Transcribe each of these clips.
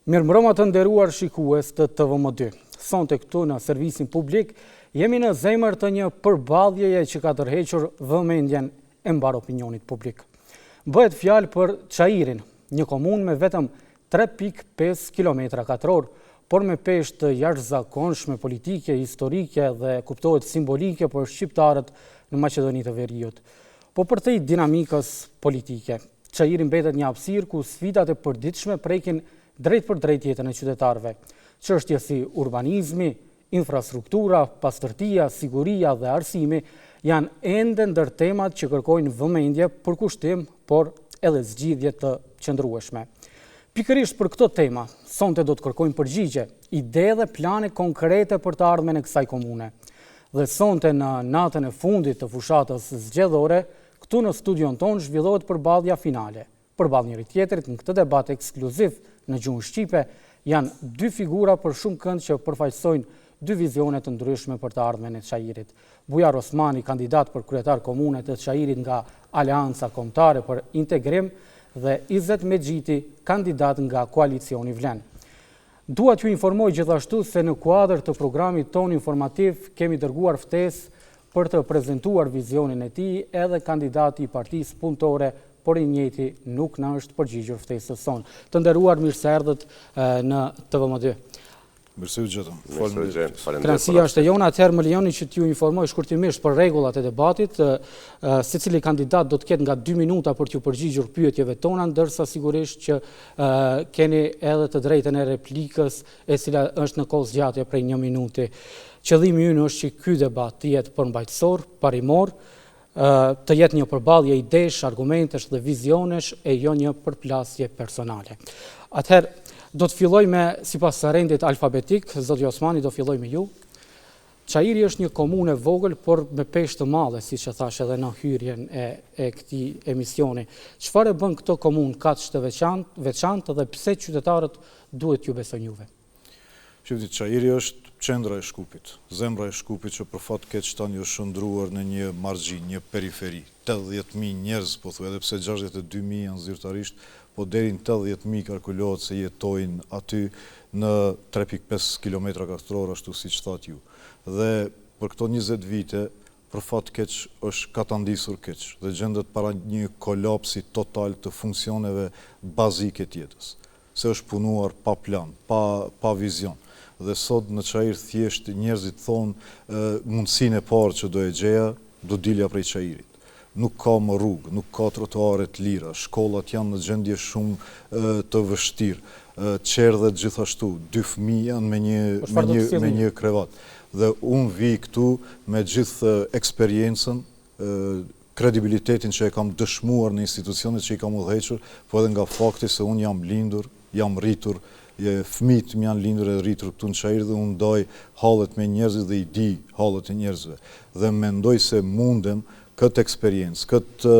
Mirëmbrëma të nderuar shikues të TVM2. Sonte këtu në servisin publik, jemi në zemër të një përballjeje që ka tërhequr vëmendjen e mbarë opinionit publik. Bëhet fjalë për Çairin, një komunë me vetëm 3.5 km katror, por me peshë të jashtëzakonshme politike, historike dhe kuptohet simbolike për shqiptarët në Maqedoni të Veriut. Po përtej dinamikës politike, Çairi mbetet një hapësirë ku sfidat e përditshme prekin drejtpërdrejt jetën e qytetarëve. Çështje si urbanizmi, infrastruktura, pastërtia, siguria dhe arsimi janë ende ndër temat që kërkojnë vëmendje, përkushtim, por edhe zgjidhje të qëndrueshme. Pikërisht për këto tema, sonte do të kërkojmë përgjigje, ide dhe plane konkrete për të ardhmen e kësaj komune. Dhe sonte në natën e fundit të fushatës zgjedhore, Këtu në studion tonë zhvillohet përballja finale. Përballë njëri-tjetrit në këtë debat ekskluziv në gjuhën shqipe janë dy figura për shumëkënd që përfaqësojnë dy vizione të ndryshme për të ardhmen e Çairit. Bujar Osmani, kandidat për kryetar komune të Çairit nga Aleanca Kombëtare për Integrim dhe Izet Mexhiti, kandidat nga koalicioni Vlen. Dua t'ju informoj gjithashtu se në kuadër të programit tonë informativ kemi dërguar ftesë për të prezentuar vizionin e tij edhe kandidati i Partisë Punëtore, por i njëjti nuk na është përgjigjur ftesës sonë. Të nderuar, mirë se erdhët në TVM2. Mirë se ju gjetëm. Faleminderit. Kënaqësia është e jona, atëherë më lejoni që t'ju informoj shkurtimisht për rregullat e debatit. Secili kandidat do të ketë nga 2 minuta për t'ju përgjigjur pyetjeve tona, ndërsa sigurisht që keni edhe të drejtën e replikës, e cila është në kohëzgjatje prej një minuti. Qëllimi ynë është që ky debat të jetë përmbajtësor, parimor, të jetë një përballje idesh, argumentesh dhe vizionesh e jo një përplasje personale. Atëherë, do të filloj me sipas rendit alfabetik, zoti Osmani do filloj me ju. Çairi është një komunë e vogël, por me peshë të madhe, siç e thashë edhe në hyrjen e, e këtij emisioni. Çfarë e bën këtë komunë kaq të veçantë, veçantë dhe pse qytetarët duhet t'ju besojnë juve? Shifni, Çairi është qendra e Shkupit, zemra e Shkupit që për fat keq tani është shndërruar në një margjinë, një periferi. 80.000 njerëz, pothuaj, edhe pse 62.000 janë zyrtarisht, po deri në 80.000 kalkulohet se jetojnë aty në 3.5 kilometra katror, ashtu siç thatë ju. Dhe për këto 20 vite, për fat keq është katandisur keq dhe gjendet para një kolapsi total të funksioneve bazike të jetës. Se është punuar pa plan, pa pa vizion. Dhe sot në Çair thjesht njerëzit thonë mundësinë e parë që do e gjeja, do dilja prej Çairit. Nuk ka më rrugë, nuk ka trotuare të lira, shkollat janë në gjendje shumë të vështirë, çerdhet gjithashtu, dy fëmijë janë me një Po me një me një krevat. Dhe unë vij këtu me gjithë eksperiencën, kredibilitetin që e kam dëshmuar në institucionet që i kam udhëhequr, po edhe nga fakti se unë jam lindur, jam rritur, fëmijët më janë lindur e rritur këtu në Çair dhe unë ndaj hallet me njerëzit dhe i di hallet e njerëzve. Dhe mendoj se mundem këtë eksperiencë, këtë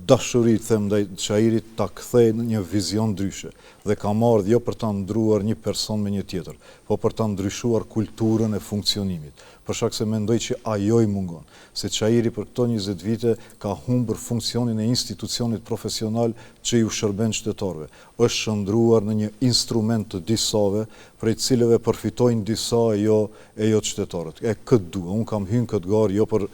dashuri të them ndaj Çairit ta kthej në një vizion ndryshe. Dhe kam ardhur jo për ta ndruar një person me një tjetër, po për ta ndryshuar kulturën e funksionimit. Për shkak se mendoj që ajo i mungon. Se Çairi për këto 20 vite ka humbur funksionin e institucionit profesional që iu shërben qytetarëve. Është shndërruar në një instrument të disave, prej të cilëve përfitojnë disa e jo e jo qytetarët. E këtë dua. Unë kam hy në këtë garë jo për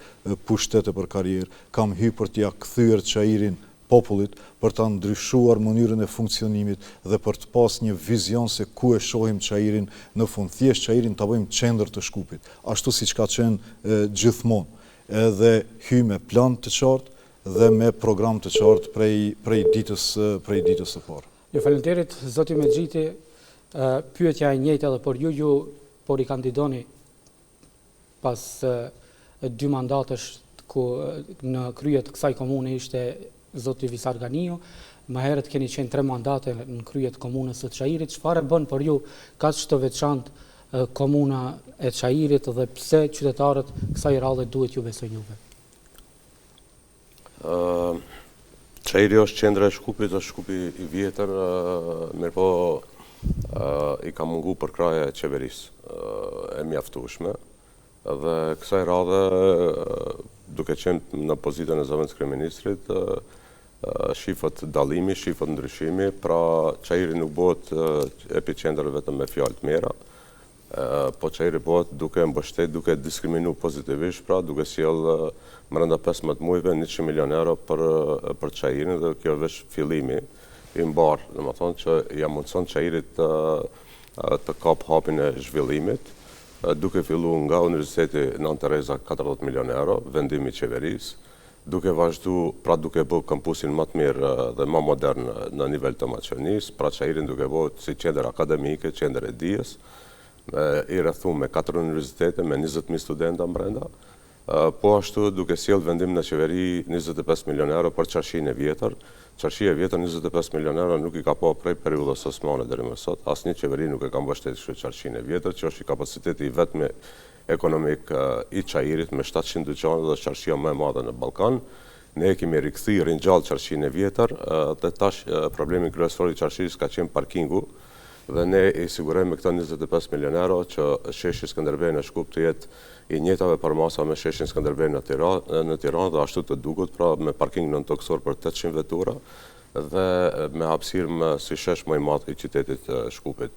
pushtet e për karrierë, kam hy për t'ia kthyer Çairin popullit, për ta ndryshuar mënyrën e funksionimit dhe për të pas një vizion se ku e shohim Çairin në fund. Thjesht Çairin ta bëjmë qendër të Shkupit, ashtu siç ka qenë gjithmonë. Edhe hy me plan të qartë dhe me program të qartë prej prej ditës prej ditës së parë. Ju faleminderit zoti Mexhiti, pyetja e njëjtë edhe për ju, ju po rikandidoni pas dy mandatesh ku në krye të kësaj komune ishte zoti Visar Ganiu, më herët keni qenë tre mandate në krye të komunës së Çairit, çfarë e bën për ju kaq të veçantë komuna e Çairit dhe pse qytetarët kësaj radhe duhet t'ju besojnë juve? Çairi është qendra e Shkupit, është Shkupi i vjetër, mirëpo i ka mungu përkrahja e qeverisë e mjaftueshme dhe kësaj radhe duke qenë në pozitën e zëvendëskryeministrit. Shifet dallimi, shifet ndryshimi, pra Çairi nuk bëhet epiqendër vetëm me fjalë të mira, po Çairi bëhet duke mbështet, duke diskriminu pozitivisht, pra duke sjellë mrenda 15 muajve 100 milion euro për për Çairin dhe kjo veç fillimi i mbarë, domethënë që ia mundëson Çairit të të kap hapin e zhvillimit, duke fillu nga Universiteti Nënë Tereza 40 milion euro, vendim i qeverisë, duke vazhdu, pra duke bë kampusin më të mirë dhe më modern në nivel të Maqedonisë, pra Çairin duke bë si qendër akademike, qendër e dijes, i rrethu me katër universitete, me 20.000 studenta mbrenda, po ashtu duke sjellë vendim në qeveri 25 milion euro për Çarshinë e Vjetër. Çarshia e Vjetër 25 milion euro nuk i ka pa prej periudhës osmane deri më sot, asnjë qeveri nuk e ka mbështetur kështu Çarshinë e Vjetër, që është i kapaciteti i vetmi ekonomik i Çairit me 700 dyqane dhe është çarshia më e madhe në Ballkan. Ne e kemi rikthy, ringjallë çarshinë e vjetër dhe tash problemi kryesor i çarshisë ka qenë parkingu dhe ne i sigurojmë me këto 25 milion euro që sheshi Skënderbej në Shkup të jetë i njëjtave përmasa me sheshin Skënderbej në Tiranë, në Tiranë dhe ashtu të duket, pra me parking nëntokësor për 800 vetura dhe me hapësirë më si shesh më i madh i qytetit të Shkupit.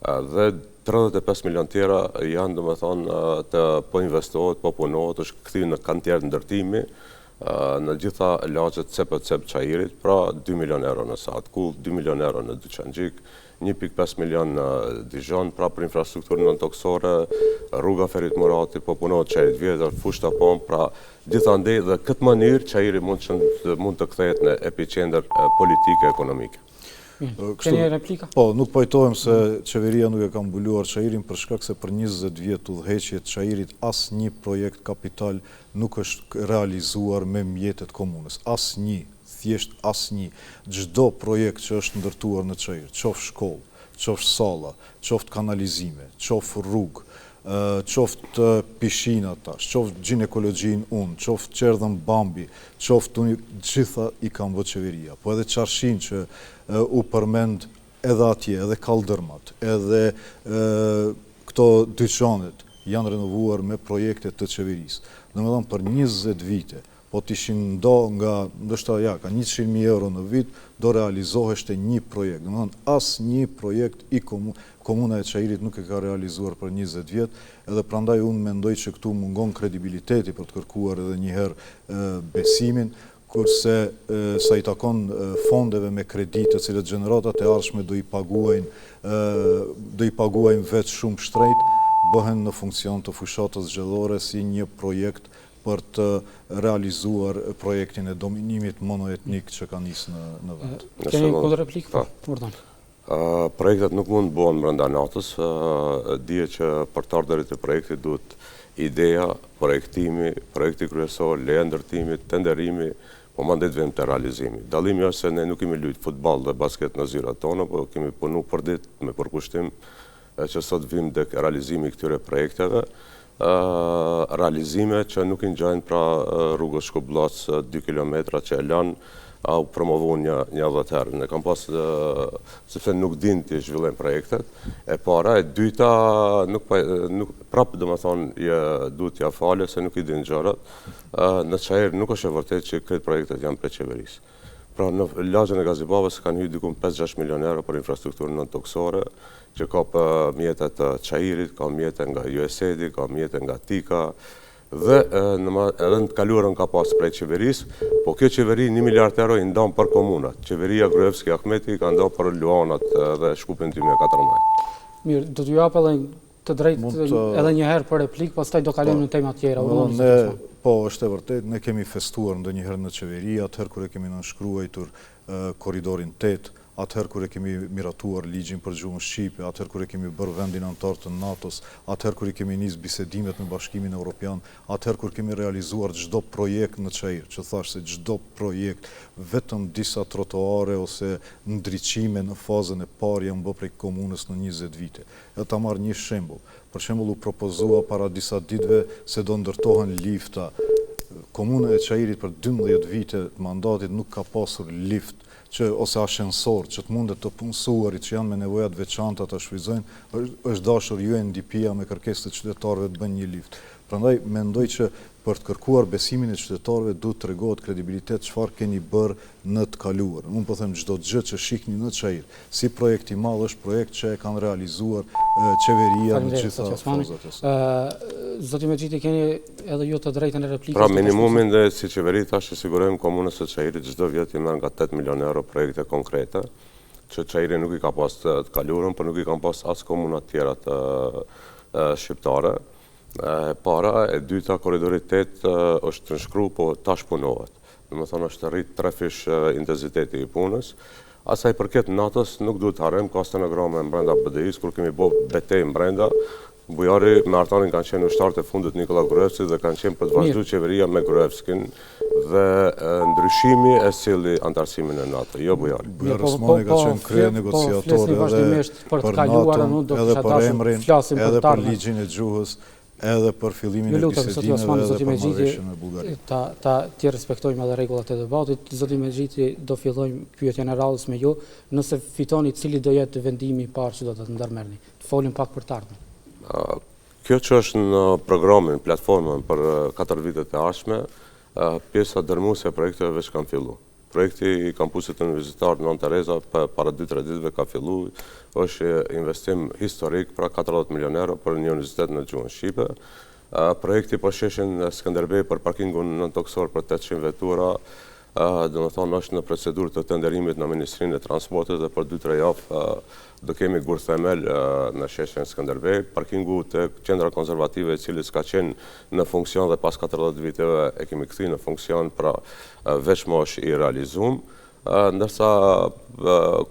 Dhe 35 milion tjera janë, domethënë, të po investohet, po punohet, është kthy në kantier ndërtimi, në gjitha lagjet cep e cep Çairit, pra 2 milion euro në Sahat Kullë, 2 milion euro në Dyqanxhik, 1.5 milion në Dizhon, pra për infrastrukturën nëntokësore, rruga Ferit Murati, po punohet Çairit Vjetër, Fushë-Tapon, pra gjithandej dhe këtë mënyrë Çairi mund të, mund të kthehet në epiqendër politike ekonomike. Keni replika? Po, nuk pajtohem se qeveria nuk e ka mbuluar Çairin për shkak se për 20 vjet udhëheqje të Çairit asnjë projekt kapital nuk është realizuar me mjetet komunës. Asnjë, thjesht asnjë. Çdo projekt që është ndërtuar në Çair, qoftë shkollë, qoftë salla, qoftë kanalizime, qoftë rrugë, qoftë pishina tash, qoftë gjinekologjinë unë, qoftë çerdhen Bambi, qoftë unë, gjitha i ka bë qeveria. Po edhe çarshinë që u përmend edhe atje, edhe kaldërmat, edhe këto dyqanet janë renovuar me projekte të qeverisë. Domethënë për 20 vite, Po të ishin nda nga, ndoshta ja, ka 100.000 euro në vit, do realizoheshte një projekt. Domethënë, asnjë projekt i Komuna e Çairit nuk e ka realizuar për 20 vjet, edhe prandaj unë mendoj që këtu mungon kredibiliteti për të kërkuar edhe një herë besimin, kurse sa i takon fondeve me kredi të cilët gjeneratat e ardhshme do i paguajnë do i paguajnë vetë shumë shtrejt, bëhen në funksion të fushatës zgjedhore si një projekt për të realizuar projektin e dominimit monoetnik që ka nisë në në vend. Keni kundërreplikë? Po, urdhëroni. Projektet nuk mund të bëhen brenda natës, dihet që për të ardhur deri te projekti duhet ideja, projektimi, projekti kryesor, leja e ndërtimit, tenderimi, po mandej të vijmë te realizimi. Dallimi është se ne nuk kemi lujt futboll dhe basket në zyrat tona, po kemi punu përditë me përkushtim që sot vijmë tek realizimi i këtyre projekteve, realizime që nuk i ngjajnë pra rrugës Shkup-Bllacë 2 kilometra që e lanë, a u promovu një, një 10 herë. Ne kam pas, sepse nuk din të zhvillojnë projektet, e para, e dyta, nuk, pa, nuk, prapë domethonë, duhet t'ja falë, se nuk i din gjërat, në Çair nuk është e vërtet që këtë projektet janë prej qeverisë. Pra në lagjen e Gazi Babës kanë hyrë diku 5-6 milion euro për infrastrukturën nëntokësore, që ka për mjete të Çairit, ka mjete nga USAID-i, ka mjete nga TIKA, dhe në, edhe në të kaluarën ka pas prej qeverisë, po kjo qeveri 1 miliard euro i ndan për komunat. Qeveria Gruevski Ahmeti i ka nda për Luanat dhe Shkupin 2014. Mirë, do t'ju jap edhe të drejtë edhe një herë për replikë, pastaj do kalojmë po, në tema tjera. Ne, po, është e vërtetë, ne kemi festuar ndonjëherë në qeveri, atëherë kur e kemi nënshkruajtur korridorin 8, atëherë kur e kemi miratuar ligjin për gjuhën shqipe, atëherë kur e kemi bërë vendin anëtar të NATO-s, atëherë kur i kemi nisë bisedimet me Bashkimin Evropian, atëherë kur kemi realizuar çdo projekt në Çair, që thashë se çdo projekt, vetëm disa trotoare ose ndriçime në fazën e parë janë bë prej komunës në 20 vite. Edhe ta marr një shembull. Për shembull u propozua para disa ditëve se do ndërtohen lifta. Komuna e Çairit për 12 vite të mandatit nuk ka pasur lift që ose ashensor që të mundet të punësuarit që janë me nevoja të veçanta ta shfrytëzojnë, është dashur UNDP-ja me kërkesë të qytetarëve të bëjnë një lift. Prandaj mendoj që Për të kërkuar besimin e qytetarëve duhet të tregohet kredibilitet çfarë keni bërë në të kaluarën. Unë po them çdo gjë që shihni në Çair, si projekt i madh është projekt që e kanë realizuar qeveria në gjitha fazat e saj. Zoti Mexhiti keni edhe ju të drejtën e replikës. Pra minimumin dhe si qeveri tash i sigurojmë komunës së Çairit çdo vjet i merr nga 8 milionë euro projekte konkrete që Çairi nuk i ka pas të kaluarën, por nuk i kanë pas as komunat tjera të shqiptare. E para, e dyta, korridori 8 është nënshkru, po tash punohet. Domethonë është rrit trefish intensiteti i punës. A sa i përket NATO-s, nuk duhet të harrojmë, ka stenograme mbrenda BDI-së, kur kemi bo betejë mbrenda, Bujari me Artanin kanë qenë ushtarët e fundit Nikola Gruevskit dhe kanë qenë për të vazhdu qeveria me Gruevskin dhe ndryshimi e solli anëtarësimin në NATO, jo Bujari. Bujar po, Osmani ka po, qenë kryenegociator edhe për NATO-n, edhe për emrin, edhe për ligjin e gjuhës, edhe për fillimin e bisedimeve edhe për marrëveshjen me Bullgarinë. Ta ta t'i respektojmë edhe rregullat e debatit. Zoti Mexhiti, do fillojmë pyetjen e radhës me ju. Nëse fitoni, cili do jetë vendimi i parë që do të ndërmerrni? Të folim pak për të ardhmen. Kjo që është në programin, platformën për 4 vitet e ardhshme, pjesa dërmuese e projekteve veç kanë fillu. Projekti i kampusit universitar Nënë Tereza para 2-3 ditëve ka fillu, është investim historik, pra 40 milion euro për një universitet në gjuhën shqipe. Projekti për sheshin Skënderbej për parkingun nëntokësor për 800 vetura, domethonë është në procedurë të tenderimit në Ministrinë e Transportit dhe për 2-3 javë do kemi gurthemel në sheshin Skënderbej. Parkingu te qendra konservative i cili s'ka qenë në funksion dhe pas 40 viteve e kemi kthy në funksion, pra veç më është i realizum. Ndërsa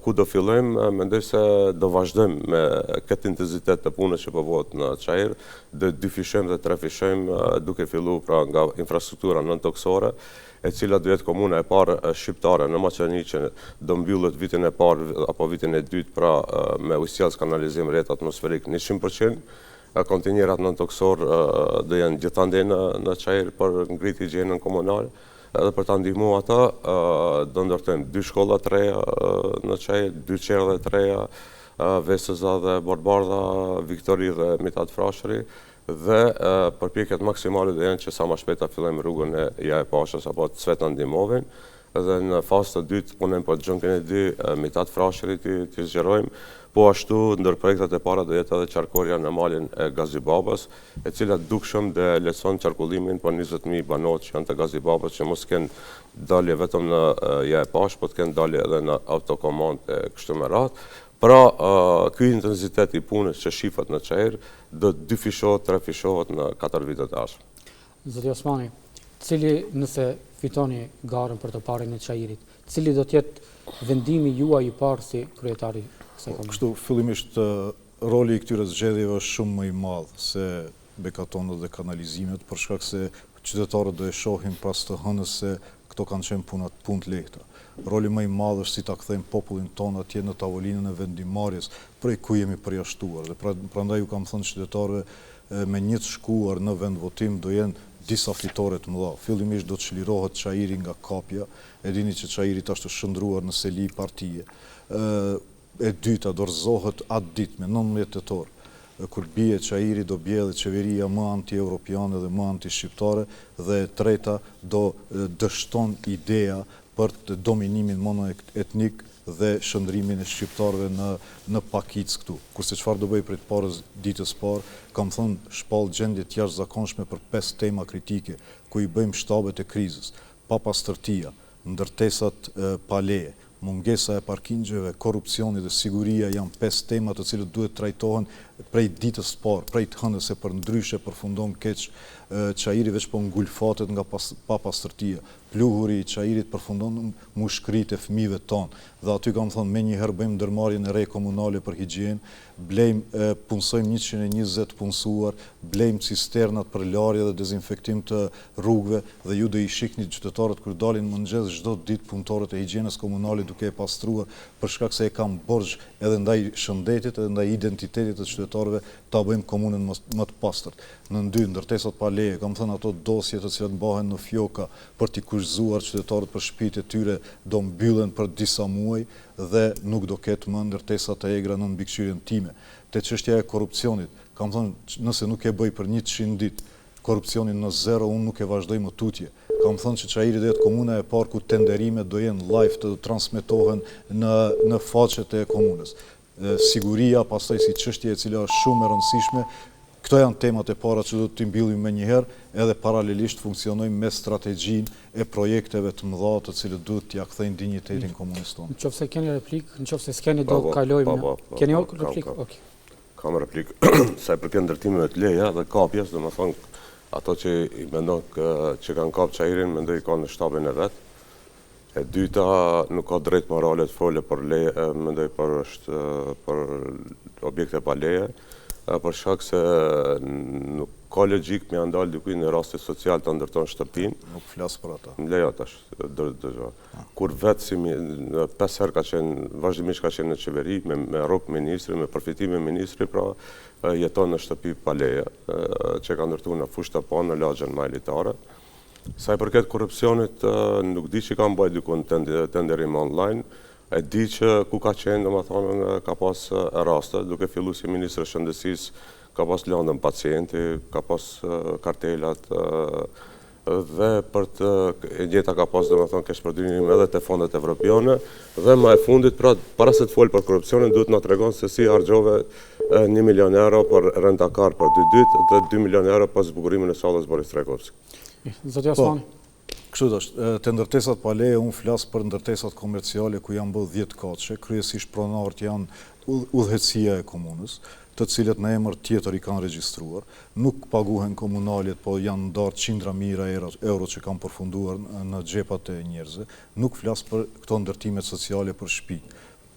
ku do fillojmë, mendoj se do vazhdojmë me këtë intensitet të punës që po bëhet në Çair, do dyfishojmë dhe trefishojmë duke fillu pra nga infrastruktura nëntokësore, e cila do jetë komuna e parë shqiptare në Maqedoni që do mbyllet vitin e parë apo vitin e dytë pra me ujësjellës kanalizim rrjet atmosferik 100%, kontinjerat nëntokësor do jenë gjithandej në, në Çair për ngrit higjienën komunale, edhe për ta ndihmu ata, do ndërtojmë dy shkolla të reja në Çair, dy çerdhe të reja, Vesëza dhe Borëbardha, Viktori dhe Mitat Frashëri, dhe përpjekjet maksimale do jenë që sa ma shpejt ta fillojmë rrugën e Jahja Pashës apo Cvetan Dimovin dhe në fazë të dytë punojmë për John Kennedy, Mitat Frashëri t'i t'i zgjerojmë. Po ashtu ndër projektet e para do jetë edhe qarkorja në malin e Gazibabës, e cila dukshëm do e lehtëson qarkullimin për 20.000 banorë që janë të Gazibabës që mos kenë dalje vetëm në Jahja Pashë, po të kenë dalje edhe në autokomandë e kështu me radhë. Pra, ky intensitet i punës që shifet në Çair, do të dyfishohet, trefishohet në katër vitet e ardhshme. Zoti Osmani, cili nëse fitoni garën për të parin e Çairit, cili do të jetë vendimi juaj i parë si kryetar i kësaj komune? Kështu, fillimisht roli i këtyre zgjedhjeve është shumë më i madh se bekatonët dhe kanalizimet, për shkak se qytetarët do e shohin pas të hënës se këto kanë qenë punat punë të lehta. Roli më i madh është si ta kthejmë popullin tonë atje në tavolinën e vendimmarrjes, prej ku jemi përjashtuar dhe prandaj ju kam thënë qytetarëve me një të shkuar në vendvotim do jenë disa fitore të mëdha. Fillimisht do të çlirohet Çairi nga kapja, e dini që Çairi tash është shndërruar në seli partie. E dyta, do rrëzohet atë ditë, me 19 tetor, kur bie Çairi do bie edhe qeveria më anti-europiane dhe më anti-shqiptare dhe e treta do dështon ideja për dominimin monoetnik dhe shndërrimin e shqiptarëve në në pakicë këtu. Kurse çfarë do bëj prej të parës ditës parë, kam thënë shpall gjendje të jashtëzakonshme për pesë tema kritike, ku i bëjmë shtabet e krizës, papastërtia, ndërtesat pa leje, mungesa e parkingjeve, korrupsioni dhe siguria janë pesë tema të cilët duhet trajtohen prej ditës së parë, prej të hënës se përndryshe përfundon keq, Çairi veç po ngulfatet nga papastërtia, pluhuri i Çairit përfundon në mushkëritë e fëmijëve tanë dhe aty kam thënë menjëherë bëjmë ndërmarrjen e re komunale për higjienë, blejmë punësojmë 120 të punësuar, blejmë cisternat për larje dhe dezinfektim të rrugëve dhe ju do i shihni qytetarët kur dalin në mëngjes çdo ditë punëtorët e higjienës komunale duke e pastruar për shkak se e kam borxh edhe ndaj shëndetit edhe ndaj identitetit të qytetarëve ta bëjmë komunën më të pastërt. Nën dy, ndërtesat pa leje, kam thënë ato dosje të cilat mbahen në fjoka për t'i kushtëzuar qytetarët për shtëpitë e tyre do mbyllen për disa muaj dhe nuk do ketë më ndërtesa të egra nën mbikëqyrjen time. Te çështja e korrupsionit, kam thënë nëse nuk e bëj për 100 ditë. Korrupsionin në zero unë nuk e vazhdoj më tutje. Kam thënë që Çairi do jetë komuna e parë ku tenderimet do jenë live të transmetohen në në faqet e komunës. Siguria pastaj si çështje e cila është shumë e rëndësishme, këto janë temat e para që do t'i mbyllim menjëherë, edhe paralelisht funksionojmë me strategjinë e projekteve të mëdha të cilët duhet t'ia kthejnë dinjitetin komunës tonë. Në qoftë se keni replikë, në qoftë se s'keni do të kalojmë në... Keni replikë? Okej. Kam replikë. Sa i përket ndërtimeve të leja dhe kapjes, domethënë ato që i mendon që kanë kap Çairin, mendoj i ka në shtabin e vet. E dyta, nuk ka drejt morale të folë për leje, mendoj për është për objekte pa leje, për shkak se nuk ka logjikë me ia ndal dikujt në raste social ta ndërton shtëpinë. Nuk flas për ata. Më lejo tash, dëgjo. Kur vetë si pesë herë ka qenë, vazhdimisht ka qenë në qeveri, me, me rrogë ministri, me përfitime ministri, pra jeton në shtëpi pa leje, që ka ndërtu në Fushë-Topanë, në lagjen ma elitare. Sa i përket korrupsionit, nuk di që ka mbajt dikun tenderim online, e di që ku ka qenë, domethonë, ka pas raste, duke fillu si ministër i shëndetësisë, ka pas landën pacienti, ka pas kartelat, dhe për të e njëjta ka pas domethënë keqpërdorim edhe te fondet evropiane dhe ma e fundit pra para se të fol për korrupsionin duhet na tregon se si harxhove 1 milion euro për rent a car për dy ditë dhe 2 milion euro për zbukurimin e sallës Boris Trajkovski. Zoti po, Osmani. Kështu është, te ndërtesat pa leje unë flas për ndërtesat komerciale ku janë bërë 10 katëshe, kryesisht pronarët janë udhëheqësia e komunës, të cilët në emër tjetër i kanë regjistruar. Nuk paguhen komunalet, po janë ndarë qindra mijëra euro që kanë përfunduar në xhepat e njerëzve. Nuk flas për këto ndërtimet sociale për shtëpi.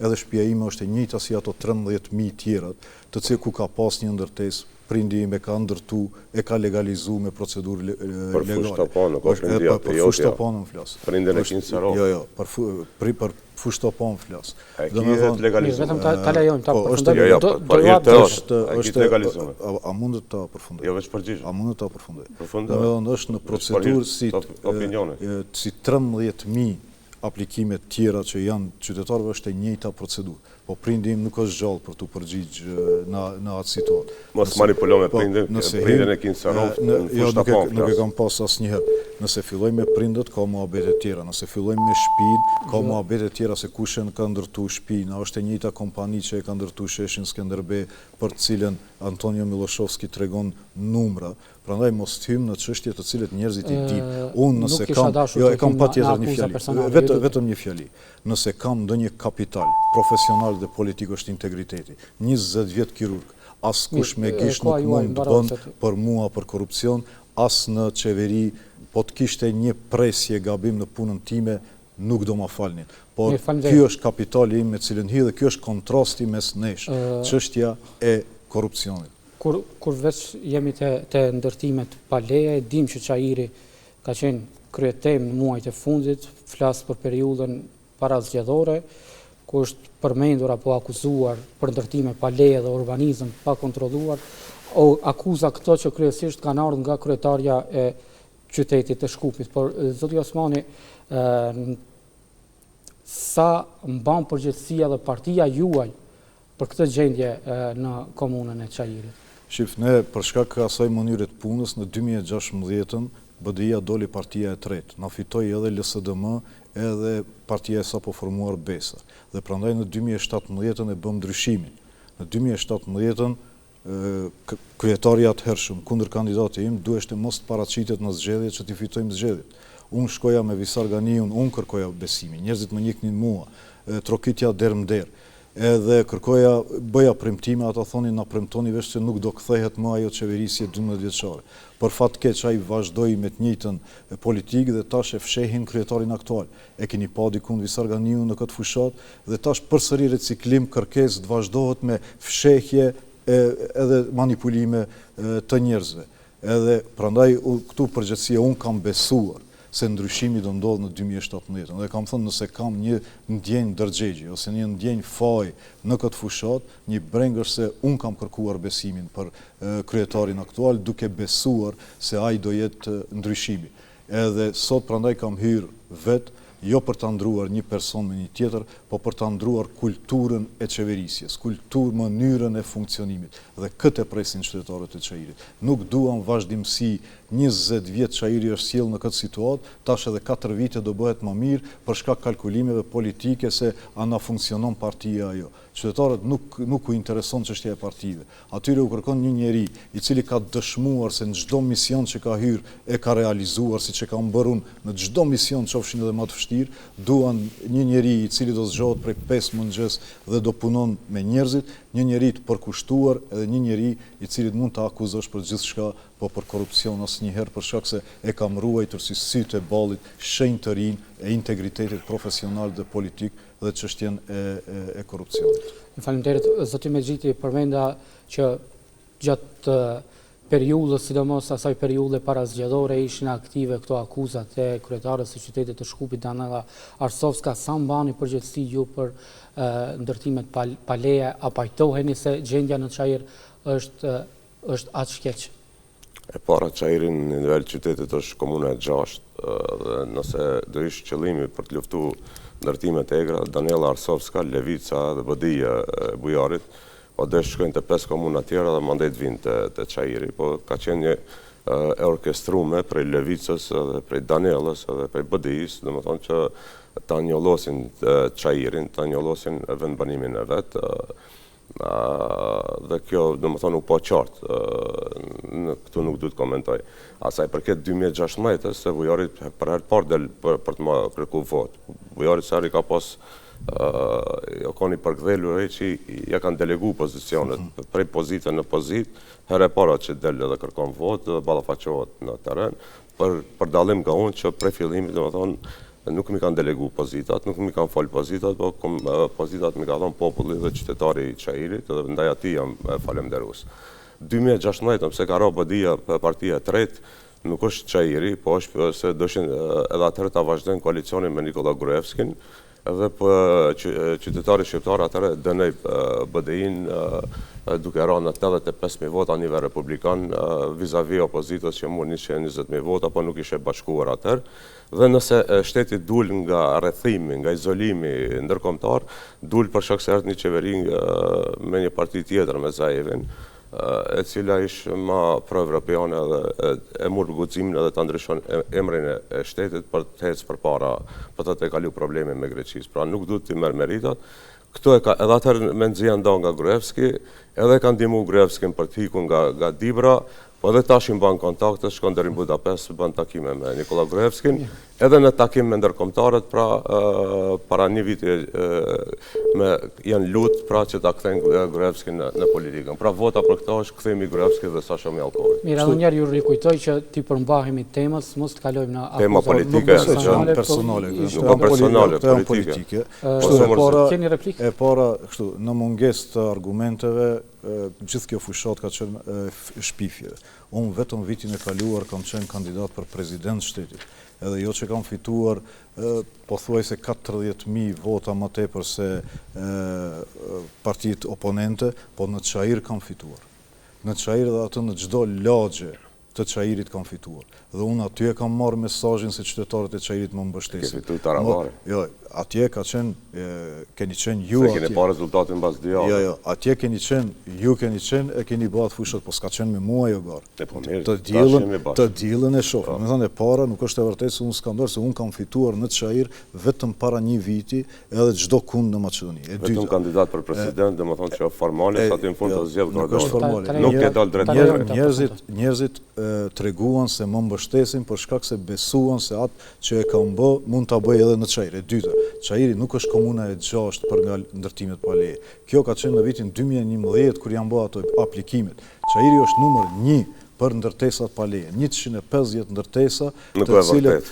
Edhe shtëpia ime është e njëjta si ato 13.000 tjerat, të cilët ku ka pas një ndërtesë, prindi im e ka ndërtu, e ka legalizu me procedurë legale. Për Fushë-Topanë, nuk është prindi jot, Për Fushë-Topanën flas. Prindin e ki n'Serovë. Jo, jo, për për Fushë-Topanë flas. E ki të legalizuar. Vetëm ta ta lejojmë ta po, përfundojmë. Jo, jo, po, po, hir të është, është legalizuar. A mundet ta përfundoj? Jo, veç përgjigj. A mundet ta përfundoj? Përfundoj. Domethënë është në procedurë si si 13000 aplikime tjera që janë qytetarëve është e njëjta procedurë. Po prindi im nuk është gjallë për t'u përgjigj në në atë situatë. Mos manipulo me po, prindin, nëse prindin e ki n'Serovë, në jo, nuk e, nuk e kam pas asnjëherë. Nëse filloj me prindët, ka muhabete tjera. Nëse filloj me shtëpinë, ka jo. muhabete tjera se kush e ka ndërtu shtëpinë, a është e njëjta kompani që e ka ndërtu sheshin Skënderbe për të cilën Antonio Milloshovski tregon numra. Prandaj mos të hyjmë në çështje të cilët njerëzit i dinë. Unë nëse kam, jo e kam patjetër një fjali. Vetëm vetëm një fjali. Nëse kam ndonjë kapital profesional dhe politik është integriteti. 20 vjet kirurg. Askush me gisht nuk mund të bën për mua për korrupsion, as në qeveri, po të kishte një presje gabim në punën time, nuk do ma falnin. Por ky është kapitali im me cilën hy dhe ky është kontrasti mes nesh, çështja e korrupsionit. Kur kur veç jemi te te ndërtimet pa leje, e dimë që Çairi ka qenë kryetemë në muajt e fundit, flas për periudhën parazgjedhore, ku është përmendur apo akuzuar për ndërtime pa leje dhe urbanizëm pa kontrolluar, o akuza këto që kryesisht kanë ardhur nga kryetarja e qytetit të Shkupit. Por zoti Osmani, sa mban përgjegjësi edhe partia juaj për këtë gjendje në komunën e Çairit? Shif, ne për shkak të asaj mënyre të punës në 2016-ën BDI-ja doli partia e tretë, na fitoi edhe LSDM edhe partia e sapo formuar Besa. Dhe prandaj në 2017-ën e bëmë ndryshimin. Në 2017-ën kryetari i atëhershëm, kundërkandidati im, duheshte mos të paraqitet në zgjedhje që t'i fitojmë zgjedhjet. Unë shkoja me Visar Ganiun, unë kërkoja besimin, njerëzit më njihnin mua, trokitja derë më derë. Edhe kërkoja, bëja premtime, ata thonin na premtoni veç se nuk do kthehet më ajo qeverisje 12 vjeçare. Për fat keq ai vazhdoi me të njëjtën politikë dhe tash e fshehin kryetarin aktual. E keni pa dikund Visar Ganiun në këtë fushatë dhe tash përsëri reciklim kërkesë të vazhdohet me fshehje e edhe manipulime të njerëzve. Edhe prandaj këtu përgjegjësia unë kam besuar se ndryshimi do ndodhë në 2017. Dhe kam thënë nëse kam një ndjenjë ndërgjegje ose një ndjenjë faj në këtë fushatë, një brengë është se unë kam kërkuar besimin për kryetarin aktual duke besuar se ai do jetë ndryshimi. Edhe sot prandaj kam hyrë vetë, jo për ta ndruar një person me një tjetër, po për ta ndruar kulturën e qeverisjes, kulturë, mënyrën e funksionimit. Dhe këtë e presin qytetarët e Çairit. Nuk duam vazhdimësi. 20 vjet Çairi është sjellë në këtë situatë, tash edhe 4 vite do bëhet më mirë për shkak kalkulimeve politike se a na funksionon partia a jo. Qytetarët nuk nuk u intereson çështja e partive. Atyre u kërkon një njeri, i cili ka dëshmuar se në çdo mision që ka hyrë e ka realizuar siç e kam bërë unë në çdo mision qofshin edhe ma të vështirë, duan një njeri i cili do zgjohet prej pesë mëngjes dhe do punon me njerëzit, një njeri të përkushtuar edhe një njeri i cilit mund ta akuzosh për gjithçka, po për korrupsion asnjëherë për shkak se e kam ruajtur si sytë e ballit shenjtërinë e integritetit profesional dhe politik dhe çështjen e e korrupsionit. Faleminderit zoti Mexhiti, përmenda që gjatë periudhës, sidomos asaj periudhe parazgjedhore ishin aktive këto akuzat e kryetares së qytetit të Shkupit, Danella Arsovska, sa mbani përgjegjësi ju për ndërtimet pa, pa leje, a pajtoheni se gjendja në Çair është është aq keq? E para Çairi në nivel qytetit është komuna e gjashtë dhe nëse do ish qëllimi për të luftu ndërtimet e egra, Danella Arsovska, Levica dhe BDI-ja e Bujarit, po do të shkojnë te pesë komuna tjera dhe mandej të vinë te, te Çairi, po ka qenë një e orkestrume prej Levicës edhe prej Danellës edhe prej BDI-së, domethonë që ta njollosin Çairin, ta njollosin vendbanimin e vet, Dhe kjo, domethonë, u pa qartë, në këtu nuk du të komentoj. A sa i përket 2016-ës, se Bujari për herë të parë del për, për të më kërku votë. Bujari sa i ka pas, jo kon i përkdhelur e që ja kanë delegu pozicionet, mhm. prej pozite në pozitë, herë e para që del edhe kërkon votë dhe ballafaqohet në terren, për, për dallim nga unë që prej fillimit, domethonë, Nuk m'i kanë delegu pozitat, nuk m'i kanë falë pozitat, po pozitat m'i ka dhonë populli dhe qytetari i Çairit dhe ndaj atij jam falemnderues. 2016, pse ka ra BDI-ja partia e tretë, nuk është Çairi, po është se doshin edhe atëherë ta vazhdojnë koalicionin me Nikola Gruevskin, edhe po qytetari shqiptar atëherë dënoi BDI-në duke ra në 85.000 vota nivel republikan vizavi opozitës që mur 120.000 vota, po nuk ishe bashkuar atëherë. Dhe nëse shteti dul nga rrethimi, nga izolimi ndërkombëtar, dul për shkak se erdhi një qeveri me një parti tjetër, me Zaevin, e cila ish ma pro-evropiane dhe e mur guximin edhe ta ndryshon emrin e shtetit për të ecë përpara, për të tejkalu problemin me Greqisë. Pra nuk duhet t'i merr meritat. Këto e ka, edhe atëherë mezi janë nda nga Gruevski, edhe ka ndihmu Gruevskin për të hiku nga, nga Dibra, po edhe tash i mban kontaktet, shkon deri në Budapest, bën takime me Nikola Gruevskin, edhe në takim me ndërkombëtarët, pra para një viti me janë lut pra që ta kthejnë Gruevskin në, në politikën. Pra vota për këto është kthimi i Gruevskit dhe Sasho Mijallkovit. Mirë, edhe njëherë ju rikujtoj që t'i përmbahemi temës, mos të kalojmë në Tema politike janë, janë personale, nuk po personale, politike. Kështu e para, keni replikë? E para, kështu, në mungesë të argumenteve, gjithë kjo fushatë ka qenë shpifje. Unë vetëm vitin e kaluar kam qenë kandidat për president shtetit, edhe jo që kam fituar pothuajse 40.000 vota më tepër se partitë oponente, po në Çair kam fituar. Në Çair dhe atë në çdo lagje të Çairit kam fituar. Dhe unë aty e kam marrë mesazhin se qytetarët e Çairit më mbështesin. Ke fituar Taravari. Jo, atje ka qenë, keni qenë ju atje. Se keni pa rezultatin mbas dy javëve. Jo, jo, atje keni qenë, ju keni qenë e keni bërë atë fushatë, po s'ka qenë me mua ajo garë. E po mirë, të dielën, të dielën e shohim. Po. Domethënë e para nuk është e vërtetë se unë s'kam bërë, se unë kam fituar në Çair vetëm para një viti edhe çdo kund në Maqedoni. E dyta. Vetëm kandidat për president, domethënë që formale, sa ti në fund të jo, zgjedh Nuk është formale. Nuk ke dalë drejt drejt. Njerëzit, njerëzit treguan se më mbështesin për shkak se besuan se atë që e kam bë, mund ta bëj edhe në Çair. E dyta, Çairi nuk është komuna e gjashtë për nga ndërtimet pa leje. Kjo ka qenë në vitin 2011 kur janë bë ato aplikimet. Çairi është numër një për ndërtesat pa leje. 150 ndërtesa të cilët,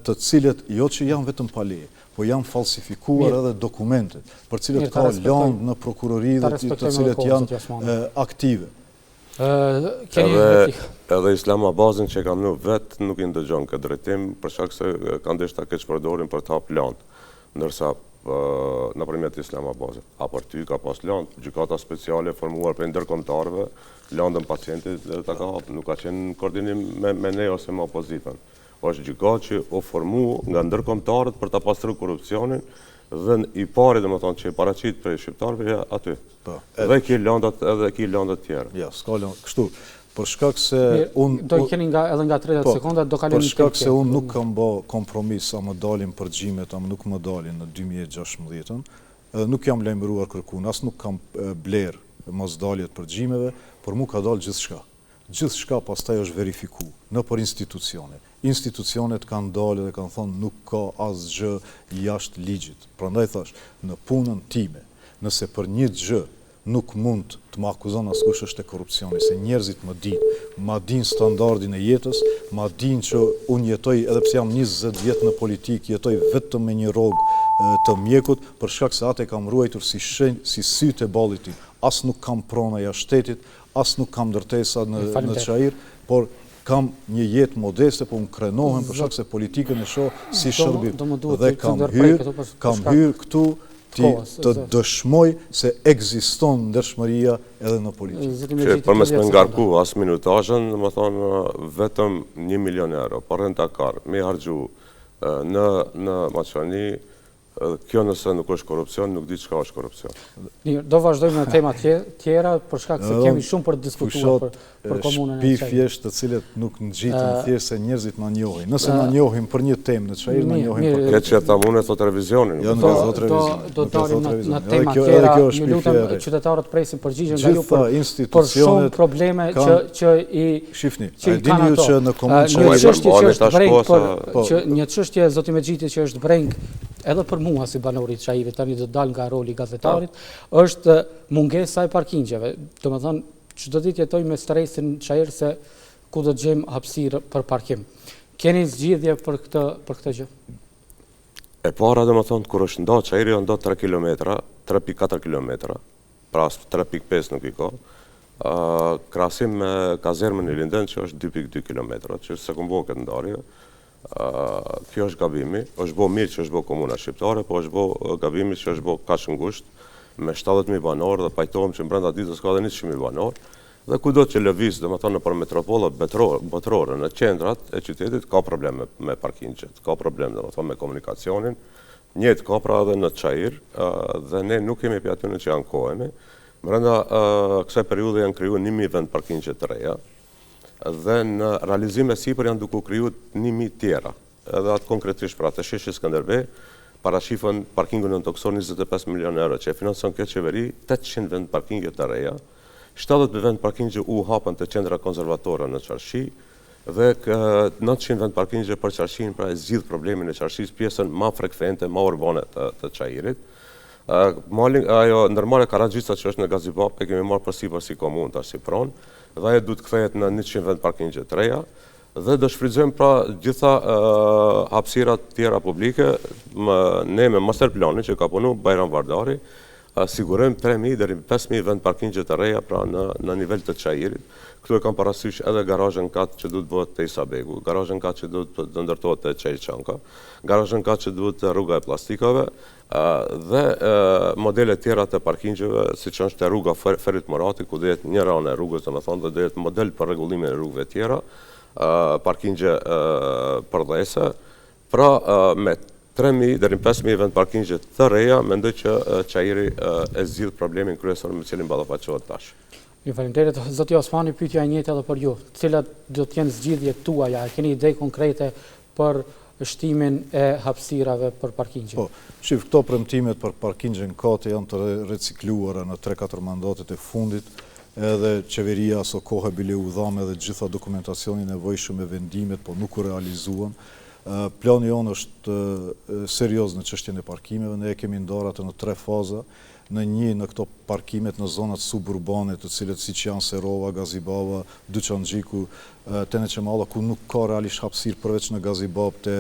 të cilët jo që janë vetëm pa leje, po janë falsifikuar edhe dokumentet, për cilët ka landë në prokurori dhe të cilët janë aktive. Edhe, edhe Islam Abazin që e kam nu vetë nuk i ndëgjon këtë drejtim, për shkak se kanë dashtë ta keqpërdorin për të hapë landë. Ndërsa nëpërmjet Islam Abazit. A për ty ka pas landë, gjykata speciale formuar prej ndërkombëtarëve, landën pacientit dhe ta ka hapë. Nuk ka qenë koordinim me, me ne ose me opozitën. Është gjykatë që u formu nga ndërkombëtarët për ta pastru korrupsionin dhe i pari domethënë që e paraqit prej shqiptarëve ja aty. Po. Dhe ki landat edhe ki landat tjera. Ja, s'ka landë. Kështu. Për shkak se unë... Do i keni nga, edhe nga 30 po, sekonda, do kalojmë në Për shkak se unë nuk kam bo kompromis a më dalin përgjimet, a më nuk më dalin në 2016-ën, edhe nuk jam lajmëruar kërkun, as nuk kam blerë mosdalje të përgjimeve, por mu ka dalë gjithçka. Gjithçka pastaj është verifiku nëpër institucione. Institucionet kanë dalë dhe kanë thonë nuk ka asgjë jashtë ligjit. Prandaj thash, në punën time, nëse për një gjë nuk mund të më akuzon askush është te korrupsioni, se njerëzit më dinë, ma dinë standardin e jetës, ma dinë që unë jetoj edhe pse jam 20 vjet në politikë, jetoj vetëm me një rrogë të mjekut, për shkak se atë e kam ruajtur si shenjë, si sytë e ballit tim. As nuk kam prona jashtë shtetit, as nuk kam ndërtesa në në Çair, por kam një jetë modeste, po unë krenohem për shkak se politikën e shoh si shërbim. Dhe kam hyrë, kam hyrë këtu ti të dëshmoj se ekziston ndershmëria edhe në politikë. Që për mos me ngarku as minutazhën, domethonë vetëm 1 milion euro, për rent a car, me harxhu në në Maqedoni, Kjo nëse nuk është korrupsion, nuk di çka është korrupsion. Mirë, do vazhdojmë në tema tjera, për shkak se kemi shumë për të diskutuar për, për komunën e Çairit. Shpifjesh të cilët nuk ngjiten thjesht se njerëzit na njohin. Nëse na njohin për një temë në Çair, na njohin për këtë. Që ta mune thot revizionin. Jo, nuk e thot revizionin. Do dalim në, në tema tjera, ju lutem qytetarët presin përgjigje nga ju për, për shumë probleme që, që i Shifni, a e dini ju që në komunë që... Një çështje që është brengë për po. që një çështje zoti Mexhiti që është brengë edhe për mua si banor i Çairit, tani do të dal nga roli i gazetarit, është mungesa e parkingjeve. Domethënë, çdo ditë jetoj me stresin në Çair se ku do të gjejmë hapësirë për parkim. Keni zgjidhje për këtë për këtë gjë? E para, domethënë, kur është nda Çairi, janë nda 3 km, 3.4 km, pra as 3.5 nuk i ka, krahasim me kazermën Ilinden që është 2.2 km, që s'e kom bo këtë ndarje, kjo është gabimi, është bo mirë që është bo komuna shqiptare, po është bo gabimi që është bo kaq ngusht, me 70.000 banorë dhe pajtohem që në brenda ditës ka dhe 100.000 banorë, dhe kudo që lëviz, domethonë nëpër metropolat botërore, në qendrat e qytetit, ka problem me parkingjet, ka problem, domethonë, me komunikacionin, Njëjtë ka pra edhe në Çair dhe ne nuk jemi prej atyne që ankohemi. Brenda kësaj periudhe janë kriju 1000 vend parkingje të reja dhe në realizim e sipër janë duke u kriju 1000 tjera. Edhe atë konkretisht pra te sheshi Skënderbej parashifen parkingu nëntokësor 25 milion euro që e financon kjo qeveri 800 vend parkingje të reja, 70 vend parkingje u hapën te qendra konservatore në Çarshi, Dhe 900 vend parkingje për Çarshinë, pra e zgjidh problemin e Çarshisë, pjesën ma frekvente, ma urbane të, të Çairit. Malin, ajo ndërmarrja Karaxhica që është në Gazibab, e kemi marrë përsipër si komunë tash si pronë, dhe ajo duhet të kthehet në 100 vend parkingje të reja, dhe do shfrytëzojmë pra gjitha hapësirat tjera publike, më, ne me master planin që ka punu Bajram Vardari, Sigurojmë 3000 deri në 5000 vend parkingje të reja pra në në nivel të Çairit. Këtu e kam parasysh edhe garazhën kat që duhet të bëhet te Isa Begu, garazhën kat që duhet të ndërtohet te Çairçanka, garazhën kat që duhet te rruga e plastikave dhe modele tjera të parkingjeve, siç është te rruga Ferit Murati, ku do jetë një anë e rrugës, domethënë, dhe do jetë model për rregullimin e rrugëve tjera, parkingje përdhese, Pra, me 3.000 deri në 5.000 vend parkingje të reja, mendoj që Çairi e zgjidh problemin kryesor me cilin ballafaqohet tash. Ju faleminderit. Zoti Osmani, pyetja e njëjtë edhe për ju. Cilat do të jenë zgjidhjet tuaja? A keni ide konkrete për shtimin e hapësirave për parkingje? Po, shif, këto premtimet për parkingje në kate janë të recikluara në 3-4 mandatet e fundit, edhe qeveria aso kohe bile u dhamë edhe gjitha dokumentacioni nevojshëm e vendimet, po nuk u realizuan. Plani jonë është serioz në çështjen e parkimeve, ne e kemi ndarë atë në tre faza, në një në këto parkimet në zonat suburbane, të cilët siç janë Serova, Gazibaba, Dyqanxhiku, Teneqemalla, ku nuk ka realisht hapësirë përveç në Gazibabë te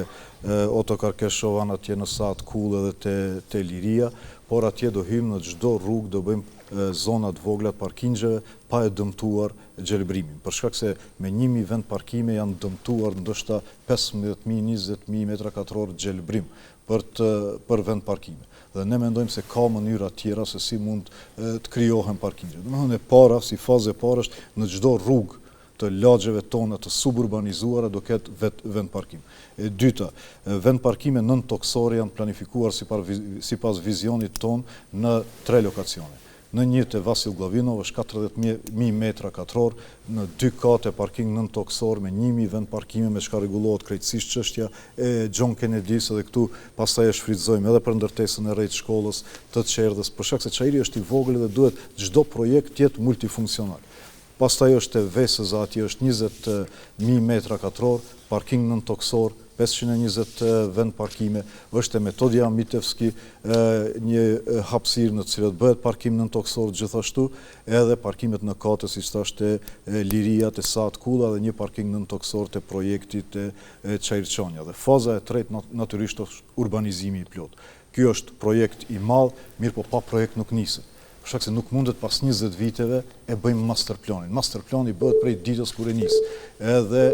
Otokar Keshovan atje në Sahat Kullë edhe te te Liria, por atje do hyjmë në çdo rrugë do bëjmë zona të vogla të parkingjeve pa e dëmtuar gjelbërimin, për shkak se me 1000 vend parkime janë dëmtuar ndoshta 15.000, 20.000 metra katror gjelbërim për të për vend parkime. Dhe ne mendojmë se ka mënyra tjera se si mund të krijohen parkingje. Domethënë e para, si fazë e parë është në çdo rrugë të lagjeve tona të suburbanizuara do ketë vet vend parkim. E dyta, vend parkime nëntokësore janë planifikuar sipas vizionit tonë në tre lokacione. Në një te Vasil Glavinov është 40.000 metra katror, në dy kate parking nëntokësor me 1.000 vendparkime me çka rregullohet krejtësisht çështja e John Kennedy-s edhe këtu pastaj e shfrytëzojmë edhe për ndërtesën e re të shkollës, të çerdhes, për shkak se Çairi është i vogël dhe duhet çdo projekt të jetë multifunksional. Pastaj është te Vesëza atje është 20.000 metra katror, parking nëntokësor, 520 vendparkime, është te Metodija Mitevski një hapësirë në të cilët bëhet parkim nëntokësor gjithashtu, edhe parkimet në kate siç thashë te Liria, te Saat Kulla dhe një parking nëntokësor te projekti te Çairçanja. Dhe faza e tretë natyrisht është urbanizimi i plotë. Ky është projekt i madh, mirëpo pa projekt nuk niset. Për shkak se nuk mundet pas 20 viteve e bëjmë master planin. Master plani bëhet prej ditës kur e nis. Edhe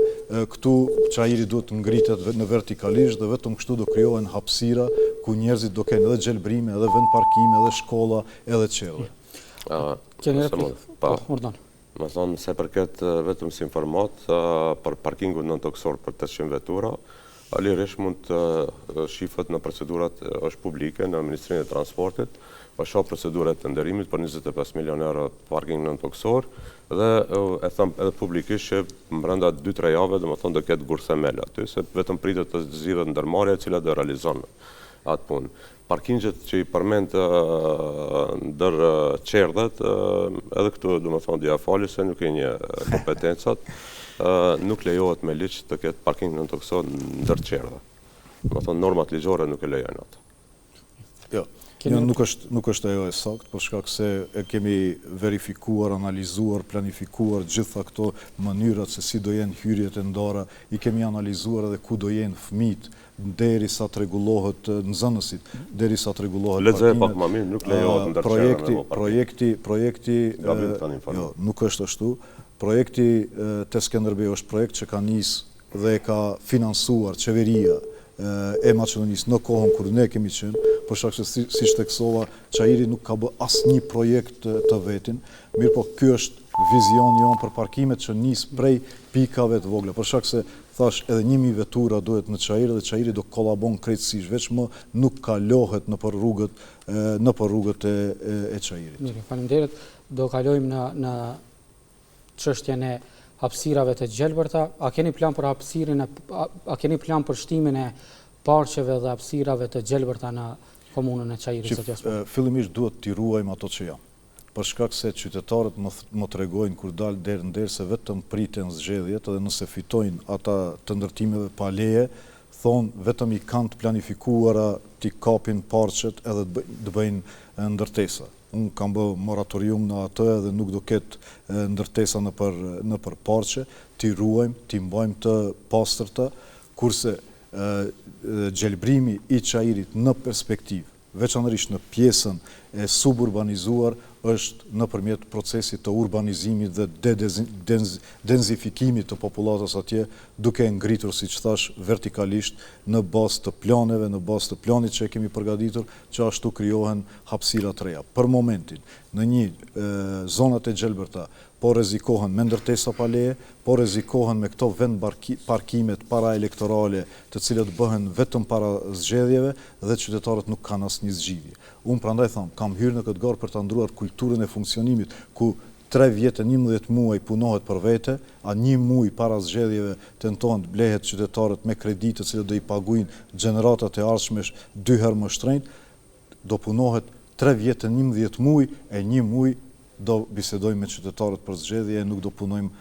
këtu Çairi duhet të ngritet në vertikalisht dhe vetëm kështu do krijohen hapësira ku njerëzit do kenë edhe gjelbrime, edhe vend parkime, edhe shkolla, edhe çerdhe. Keni replikë? Po, urdhëro. Me thonë, sa përket vetëm si informatë, për parkingun nëntokësor për 800 vetura, lirisht mund të shifet në procedurat është publike në Ministrinë e Transportit, është hap procedura e tenderimit për 25 milion euro parking nëntokësor dhe e them edhe publikisht që brenda 2-3 jave domethënë do ketë gurthemel aty, se vetëm pritet të zgjidhet ndërmarrja e cila do realizon atë punë. Parkingjet që i përmend ndër çerdhet, edhe këtu domethënë do ja fali se nuk i njeh kompetencat, nuk lejohet me ligj të ketë parking nëntokësor ndër çerdhe. Domethënë normat ligjore nuk e lejojnë atë. Jo, jo nuk është nuk është ajo e saktë, për shkak se e kemi verifikuar, analizuar, planifikuar gjitha këto mënyrat se si do jenë hyrjet e ndara, i kemi analizuar edhe ku do jenë fëmijët, deri sa të rregullohet nxënësit, deri sa të rregullohet parkimet. Lexoje pak më mirë, nuk lejohet ndër projekti, projekti, projekti, jo, nuk është ashtu. Projekti te Skënderbeu është projekt që ka nis dhe e ka financuar qeveria e Maqedonisë në kohën kur ne kemi qenë, për shkak se si, siç theksova, Çairi nuk ka bë asnjë projekt të vetin, mirëpo ky është vizioni jonë për parkimet që nis prej pikave të vogla, për shkak se Thash edhe 1000 vetura duhet në Çair dhe Çairi do kolabon krejtësisht, veç më nuk kalohet nëpër rrugët nëpër rrugët e e Çairit. Mirë, faleminderit. Do kalojmë në në çështjen e hapësirave të gjelbërta. A keni plan për hapësirën e a keni plan për shtimin e parqeve dhe hapësirave të gjelbërta në komunën e Çairit, zoti Osmani? Fillimisht duhet t'i ruajmë ato që janë. Për shkak se qytetarët më më tregojnë kur dal derë në derë se vetëm priten zgjedhjet dhe nëse fitojnë ata të ndërtimeve pa leje, thonë vetëm i kanë të planifikuara t'i kapin parqet edhe të të bëjnë ndërtesa. Unë kam bë moratorium në atë edhe nuk do ketë ndërtesa nëpër nëpër parqe, t'i ruajmë, t'i mbajmë të pastërta, kurse gjelbrimi i Çairit në perspektivë veçanërisht në pjesën e suburbanizuar, është nëpërmjet procesit të urbanizimit dhe denzifikimit të popullatës atje, duke e ngritur, siç thashë, vertikalisht në bazë të planeve, në bazë të planit që e kemi përgatitur, që ashtu krijohen hapësira të reja. Për momentin, në një zonat e gjelbërta po rrezikohen me ndërtesa pa leje, po rrezikohen me këto vendparkimet paraelektorale të cilët bëhen vetëm para zgjedhjeve dhe qytetarët nuk kanë asnjë zgjidhje. Unë prandaj tham, kam hyrë në këtë garë për ta ndruar kulturën e funksionimit, ku tre vjet e 11 muaj punohet për vete, a një muaj para zgjedhjeve tentohen të blehet qytetarët me kredi të cilët do i paguajnë gjeneratat e ardhshme dy herë më shtrenjtë, do punohet tre vjet e 11 muaj e një muaj do bisedojmë me qytetarët për zgjedhje e nuk do punojmë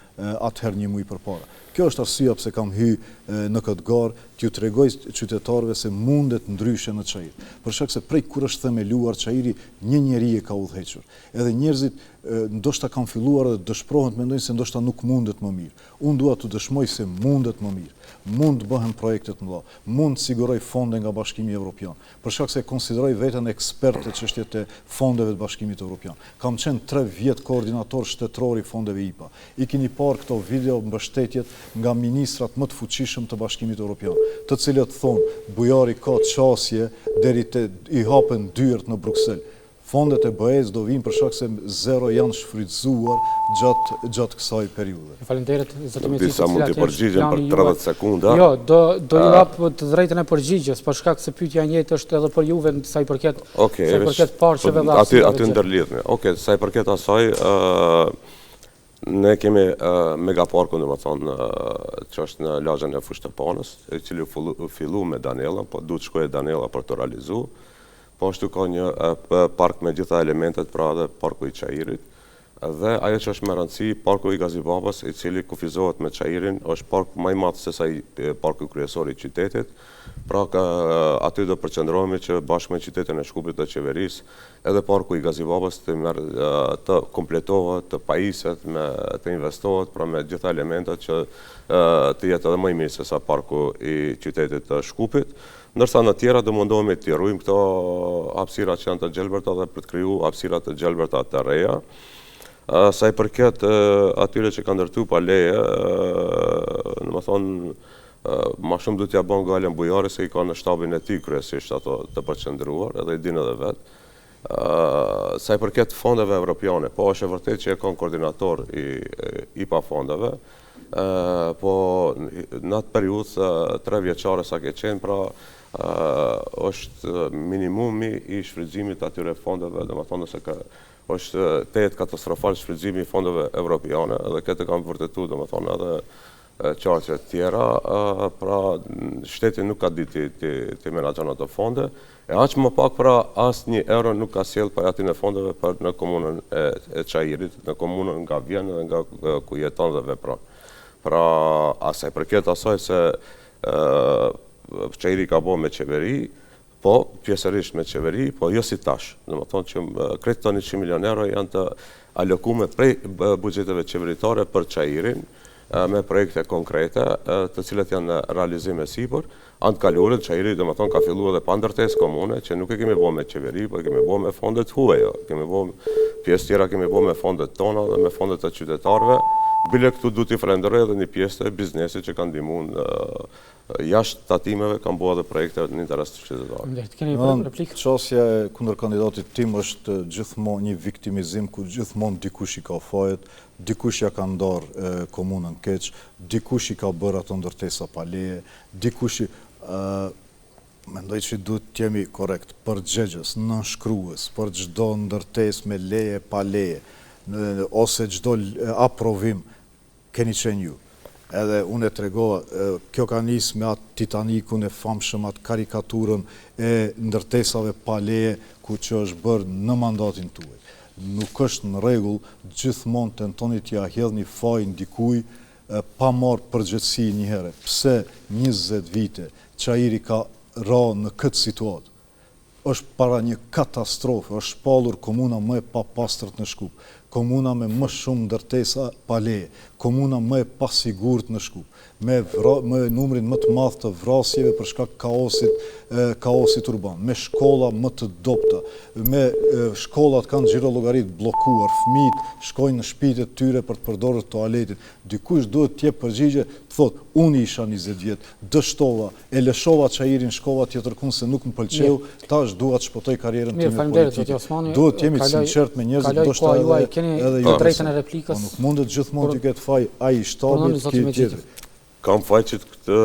atëherë një muaj përpara. Kjo është arsyeja pse kam hy në këtë garë, t'ju tregoj qytetarëve se mundet ndryshe në Çair. Për shkak se prej kur është themeluar Çairi, një njeri e ka udhëhequr. Edhe njerëzit ndoshta kanë filluar dhe dëshpërohen të mendojnë se ndoshta nuk mundet më mirë. Unë dua të dëshmoj se mundet më mirë. Mund të bëhen projekte të mëdha, mund të siguroj fonde nga Bashkimi Evropian. Për shkak se e konsideroj veten ekspert te çështjet e fondeve të Bashkimit Evropian. Kam qenë tre vjet koordinator shtetëror i fondeve IPA. I keni parë këto video mbështetjet nga ministrat më të fuqishëm të Bashkimit Evropian, të cilët thonë Bujari ka qasje deri te i hapen dyert në Bruksel. Fondet e BE-së do vijnë për shkak se zero janë shfrytëzuar gjatë gjatë kësaj periudhe. Faleminderit zoti Mexhiti, Disa mund t'i përgjigjem për 30 sekonda. Jo, do do ju jap të drejtën e përgjigjes, për shkak se pyetja e njëjtë është edhe për juve sa i përket sa i përket parqeve dhe aty aty ndërlidhemi. Okej, sa i përket asaj, ë ne kemi megaparkun, domethënë, që është në lagjen e Fushë-Topanës, i cili u fillu me Danellën, po duhet shkojë Danella për t'u realizu. Po ashtu ka një park me gjitha elementet, pra edhe parku i Çairit. Dhe ajo që është me rëndësi, parku i Gazi Babës, i cili kufizohet me Çairin, është park më i madh se sa i parku kryesor i qytetit. Pra aty do përqendrohemi që bashkë me qytetin e Shkupit dhe qeverisë, edhe parku i Gazi Babës të merr të kompletohet, të pajiset, me të investohet, pra me gjitha elementet që të jetë edhe më i mirë se sa parku i qytetit të Shkupit. Ndërsa në tjera do mundohemi t'i rujmë këto hapësira që janë të gjelbërta dhe për të kriju hapësira të gjelbërta të reja. Sa i përket atyre që kanë ndërtu pa leje, domethënë, ma shumë duhet t'ia bon gajlen Bujari se i ka në shtabin e tij kryesisht ato të përqendruar edhe i din edhe vetë. Sa i përket fondeve evropiane, po është e vërtetë që e kanë koordinator i IPA fondeve, po në atë periudhë trevjeçare sa ke qenë, pra është minimumi i shfrytëzimit të atyre fondeve, domethënë nëse ka është tejet katastrofal shfrytëzimi i fondeve evropiane, edhe këtë e kanë vërtetu, domethënë edhe qarqe të tjera, pra shteti nuk ka ditë t'i menaxhon ato fonde, e aq më pak pra asnjë euro nuk ka sjellë prej atyne fondeve për në komunën e Çairit, në komunën nga vjen dhe nga ku jeton dhe vepron. Pra, a sa i përket asaj se Çairi ka bo me qeveri, Po, pjesërisht me qeveri, po jo si tash. Domethënë që krejt këto 100 milion euro janë të alokume prej buxheteve qeveritare për Çairin, me projekte konkrete, të cilat janë në realizim e sipër. Në të kaluarën, Çairi, domethënë, ka fillu edhe pa ndërtesë komune, që nuk e kemi bo me qeveri, po e kemi bo me fonde të huaja. Kemi bo, pjesë tjera kemi bo me fondet tona dhe me fondet e qytetarëve. Bile këtu du t'i falenderoj edhe një pjesë të biznesit që kanë ndihmu në Jashtë tatimeve kanë bo edhe projekte në interes të qytetarëve. Faleminderit. Keni një replikë? Qasja e kundërkandidatit tim është gjithmonë një viktimizim ku gjithmonë dikush i ka fajet, dikush ja ka ndarë komunën keq, dikush i ka bërë ato ndërtesa pa leje, dikush i Mendoj që duhet të jemi korrekt, përgjegjës, nënshkrues për çdo ndërtesë me leje pa leje, ose çdo aprovim keni qenë ju. Edhe unë e tregova, kjo ka nisë me atë Titanikun e famshëm, atë karikaturën e ndërtesave pa leje, ku që është bërë në mandatin tuaj. Nuk është në rregull, gjithmonë tentoni t'ia hedhni fajin dikuj pa marrë përgjegjësi njëherë. Pse 20 vite Çairi ka ra në këtë situatë? është para një katastrofe, është shpallur komuna më e papastërt në Shkup, komuna me më shumë ndërtesa pa leje, komuna më e pasigurt në Shkup, me me numrin më të madh të vrasjeve për shkak kaosit kaosit urban, me shkolla më të dobëta, me shkollat kanë xhirollogaritë bllokuar, fëmijët shkojnë në shtëpitë e tyre për të përdorur toaletin. Dikush duhet të jep përgjigje, të thotë, unë isha 20 vjet, dështova, E lëshova Çairin, shkova tjetërkund se nuk më pëlqeu, tash dua të shpëtoj karrierën time politike. Duhet të jemi të sinqertë me njerëzit, ndoshta edhe edhe ju drejtën e replikës. Po nuk mundet gjithmonë të ketë faj ai i shtabit, ky tjetri. Kam faj që të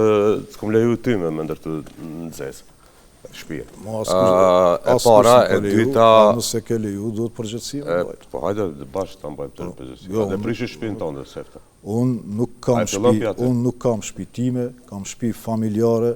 të kom leju ty me me ndërtu në zezë shtëpi. Mo askush, e para, e dyta, nëse ke leju, duhet përgjegjësi me mbajt. Po hajde bashkë ta mbajmë të po, përgjegjësi. Jo, dhe prishi shtëpinë tënde sefte. Unë nuk kam shpi, unë nuk kam shpi time, kam shpi familjare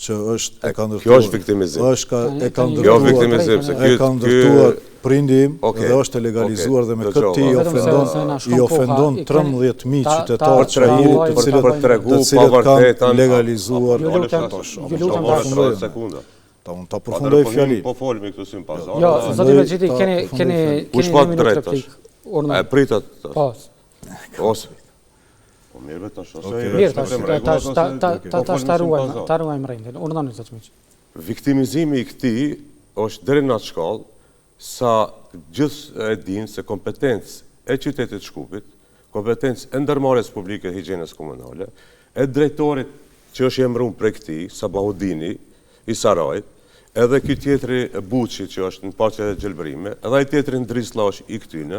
që është e ka ndërtuar. Kjo është viktimizim. Është ka e ka ndërtuar. Kjo viktimizim se ky e ka ndërtuar prindi im dhe është e legalizuar dhe me këtë ti i ofendon i ofendon 13000 qytetarë të Çairit të cilët për tregu të cilët kanë legalizuar. Ju lutem, ju lutem ta sekonda. Ta unë ta përfundoj fjalinë. Po folmi këtu si në pazar. Jo, zoti Mexhiti, keni keni keni një minutë replikë. E pritat. Po. Ose. Po mirë be tash, ose okay. Mirë tash, tash ta ta ta tash ta ruajmë, ta ruajmë rendin. Urdhëroni zoti Mexhiti. Viktimizimi i këtij është deri në atë shkallë sa gjithë e dinë se kompetencë e qytetit të Shkupit, kompetencë e ndërmarrjes publike higjienës komunale, e drejtorit që është i emëruar prej këtij, Sabahudini i Sarajit, Edhe ky tjetri Buçi që është në parqet e gjelbërime, edhe ai tjetri Ndrislla është i këtyne,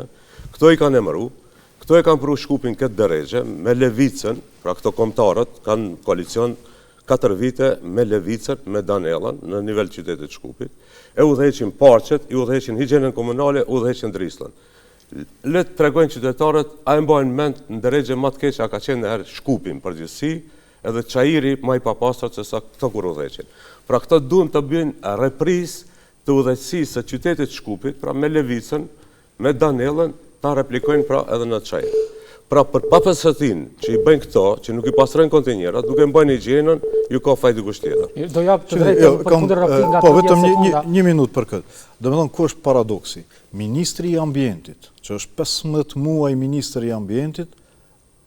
këto i kanë emëru, këto e kanë pru Shkupin këtë derexhe, me Levicën, pra këto kombëtarët kanë koalicion 4 vite me Levicën, me Danellën, në nivel qytetit Shkupit, e udhëheqin parqet, i udhëheqin higjienën komunale, udhëheqin Drisllën. Le të tregojnë qytetarët, a e mbajnë mend në derexhe ma të keqe, a ka qenë nëherë Shkupi në përgjithësi, Edhe Çairi ma i papastër se sa këto kur udhëheqin. Pra këto duhen të bëjnë reprizë të udhëheqësisë së qytetit të Shkupit, pra me Levicën, me Danellën, ta replikojnë pra edhe në Çair. Pra për papastërtinë që i bëjnë këto, që nuk i pastrojnë kontenjerat, nuk e mbajnë higjienën, ju ka faj dikush tjetër. Do jap të drejtë jo, për kundër-replikë nga po, vetëm një, një, një minutë për këtë. Domethënë, ku është paradoksi? Ministri i Ambientit, që është 15 muaj ministër i Ambientit,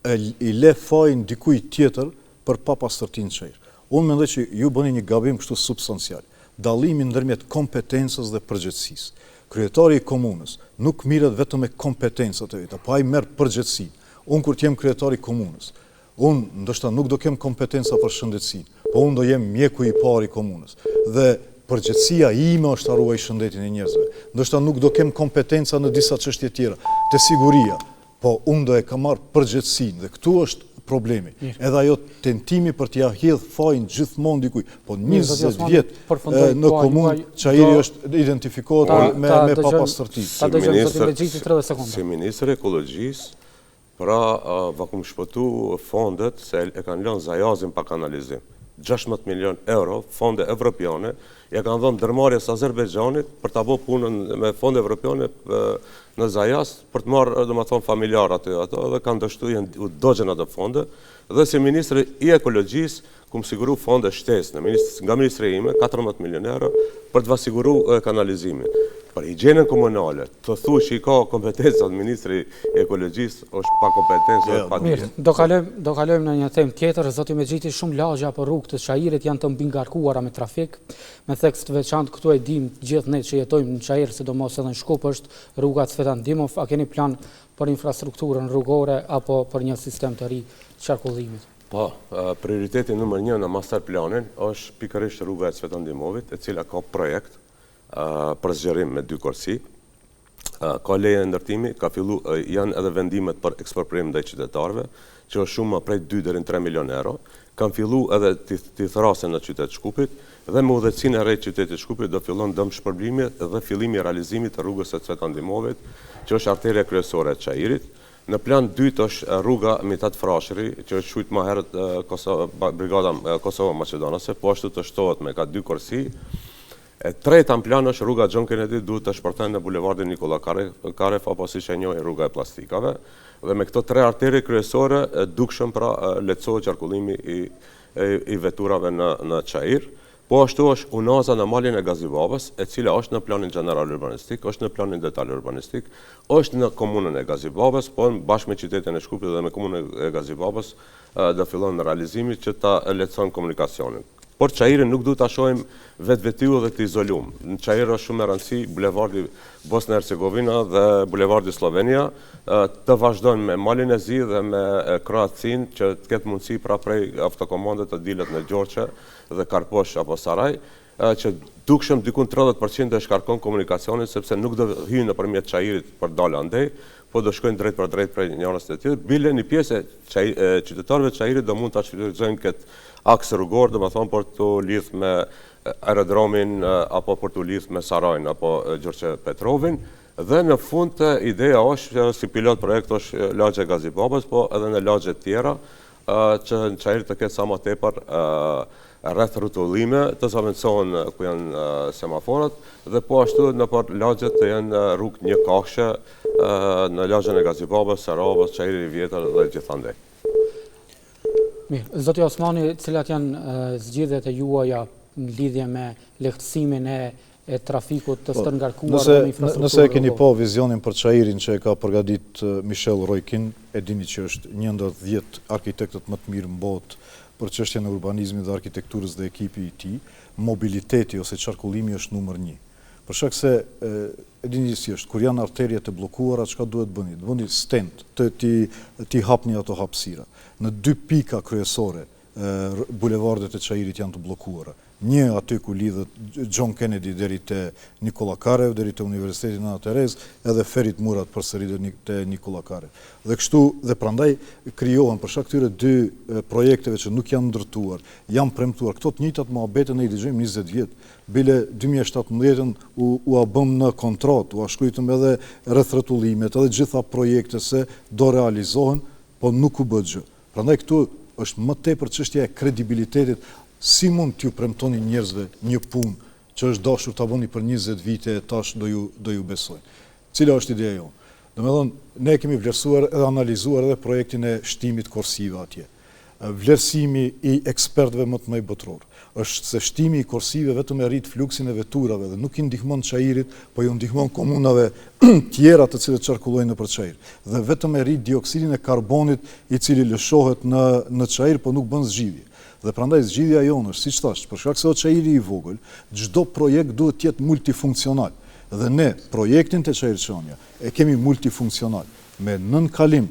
e i le fajin dikujt tjetër për papastërtinë në Çair. Unë mendoj që ju bëni një gabim kështu substancial. Dallimi ndërmjet kompetencës dhe përgjegjësisë. Kryetari i komunës nuk mirret vetëm me kompetencat e veta, po ai merr përgjegjësinë. Unë kur të jem kryetar i komunës, unë ndoshta nuk do kem kompetenca për shëndetësinë, po unë do jem mjeku i parë i komunës. Dhe përgjegjësia ime është ta ruaj shëndetin e njerëzve. Ndoshta nuk do kem kompetenca në disa çështje tjera, te siguria, Po unë do e kam marrë përgjegjësinë dhe këtu është problemi. Edhe ajo tentimi për t'ia hedh fajin gjithmonë dikujt. Po 20 vjet në komunë Çairi është identifikohet me me papastërti. Ta dëgjojmë zotin Mexhiti 30 sekonda. Si ministër i ekologjisë, pra va kum shpëtu fondet se e kanë lënë Zajazin pa kanalizim. 16 milion euro fonde evropiane ia kanë dhënë ndërmarrjes Azerbejxhanit për ta bo punën me fonde evropiane në Zajaz për të marrë domethënë familjarë aty ato dhe kanë dështu janë u dogjën ato fonde dhe si ministër i ekologjisë kum siguru fonde shtesë në ministri, nga ministria ime 14 milion euro për të va siguru kanalizimin. Për higjienën komunale, të thuash që i ka kompetencat ministri i ekologjisë është pa kompetencë dhe pa dije. Mirë, do kalojmë do kalojmë në një temë tjetër. Zoti Mexhiti, shumë lagje apo rrugë të Çairit janë të mbingarkuara me trafik. Me theks të veçantë këtu e dimë gjithë ne që jetojmë në Çair, sidomos edhe në Shkup është rruga Cvetan Dimov. A keni plan për infrastrukturën rrugore apo për një sistem të ri të qarkullimit? Po, prioriteti numër një në master planin është pikërisht rruga e Cvetan Dimovit, e cila ka projekt për zgjerim me dy korsi. Ka leje ndërtimi, ka fillu, janë edhe vendimet për eksproprim ndaj qytetarëve, që është shuma prej 2 deri në 3 milion euro. Kanë fillu edhe t'i thrasin në qytet të Shkupit dhe me udhëheqësinë e re të qytetit të Shkupit do fillon dëmshpërblimi dhe fillimi i realizimit të rrugës së Cvetan Dimovit, që është arteria kryesore e Çairit. Në plan të dytë është rruga Mithat Frashëri, që është quajtur më herët Brigada Kosova Maqedonase, po ashtu të shtohet me ka dy korsi. E treta në plan është rruga John Kennedy duhet të shpërthen në bulevardin Nikolla Karev apo siç e njohin rruga e plastikave. Dhe me këto tre arterie kryesore dukshëm pra lehtësohet qarkullimi i i veturave në në Çair. Po ashtu është unaza në malin e Gazibabës, e cila është në planin gjeneral urbanistik, është në planin detal urbanistik, është në komunën e Gazibabës, po bashkë me qytetin e Shkupit dhe me komunën e Gazibabës do fillon realizimi që ta lehtëson komunikacionin. Por Çairin nuk duhet ta shohim vetvetiu dhe të izolum. Në Çair është shumë me rëndësi bulevardi Bosna Hercegovina dhe bulevardi Slovenia të vazhdojnë me Malin e Zi dhe me Kroacinë që të ketë mundësi pra prej autokomande të dilet në Gjorçe dhe Karposh apo Saraj, që dukshëm dikun 30% e shkarkon komunikacionin sepse nuk do hyjnë nëpërmjet Çairit për dalë andej, po do shkojnë drejtpërdrejt prej njërës te tjetra. Bile një pjesë e qytetarëve të Çairit do mund ta shfrytëzojnë këtë aks rrugor, domethënë për t'u lidh me aerodromin apo për t'u lidh me Sarajin apo Gjorçe Petrovin. Dhe në fund ideja është si pilot projekt është lagja e Gazibabës, po edhe në lagje të tjera që në Çair të ketë sa më tepër rrethrrotullime, të zëvendësohen ku janë semaforët dhe po ashtu nëpër lagje të jenë rrugë njëkahëshe në lagjen e Gazibabës, Seravës, Çairi i Vjetër dhe gjithandej. Mirë, zoti Osmani, cilat janë zgjidhjet e juaja në lidhje me lehtësimin e e trafikut të po, stërngarkuar dhe me infrastrukturën Nëse e keni pa vizionin për Çairin që e ka përgatit Michel Rojkind, e dini që është një ndër 10 arkitektët më të mirë në botë për çështjen e urbanizmit dhe arkitekturës dhe ekipi i tij, mobiliteti ose qarkullimi është numër një. Për shkak se e dini si është, kur janë arterie të bllokuara, çka duhet bëni? Të bëni stent, të t'i t'i hapni ato hapësira. Në dy pika kryesore, bulevardet e Çairit janë të bllokuara. Një aty ku lidhet John Kennedy deri te Nikolla Karev, deri te Universiteti Nëna Terezë, edhe Ferit Murat përsëri deri te Nikolla Karev. Dhe kështu dhe prandaj krijohen për shkak këtyre dy projekteve që nuk janë ndërtuar, janë premtuar këto të njëjtat muhabete ne i dëgjojmë 20 vjet. Bile 2017-ën u ua bëmë në kontratë, ua shkrujtëm edhe rrethrrotullimet, edhe gjitha projektet se do realizohen, po nuk u bë gjë. Prandaj këtu është më tepër çështja e kredibilitetit, si mund t'ju premtoni njerëzve një punë që është dashur ta bëni për 20 vite e tash do ju do ju besojnë. Cila është ideja jonë? Domethënë, ne e kemi vlerësuar edhe analizuar edhe projektin e shtimit korsive atje. Vlerësimi i ekspertëve më të mëdhenj botëror është se shtimi i korsive vetëm e rrit fluksin e veturave dhe nuk i ndihmon Çairit, po ju ndihmon komunave tjera të cilët qarkullojnë nëpër Çair. Dhe vetëm e rrit dioksidin e karbonit i cili lëshohet në në Çair, po nuk bën zgjidhje. Dhe prandaj zgjidhja jonë është, siç thashë, për shkak se o Çairi i vogël, çdo projekt duhet të jetë multifunksional. Dhe ne projektin te Çairçanja e kemi multifunksional, me nënkalim,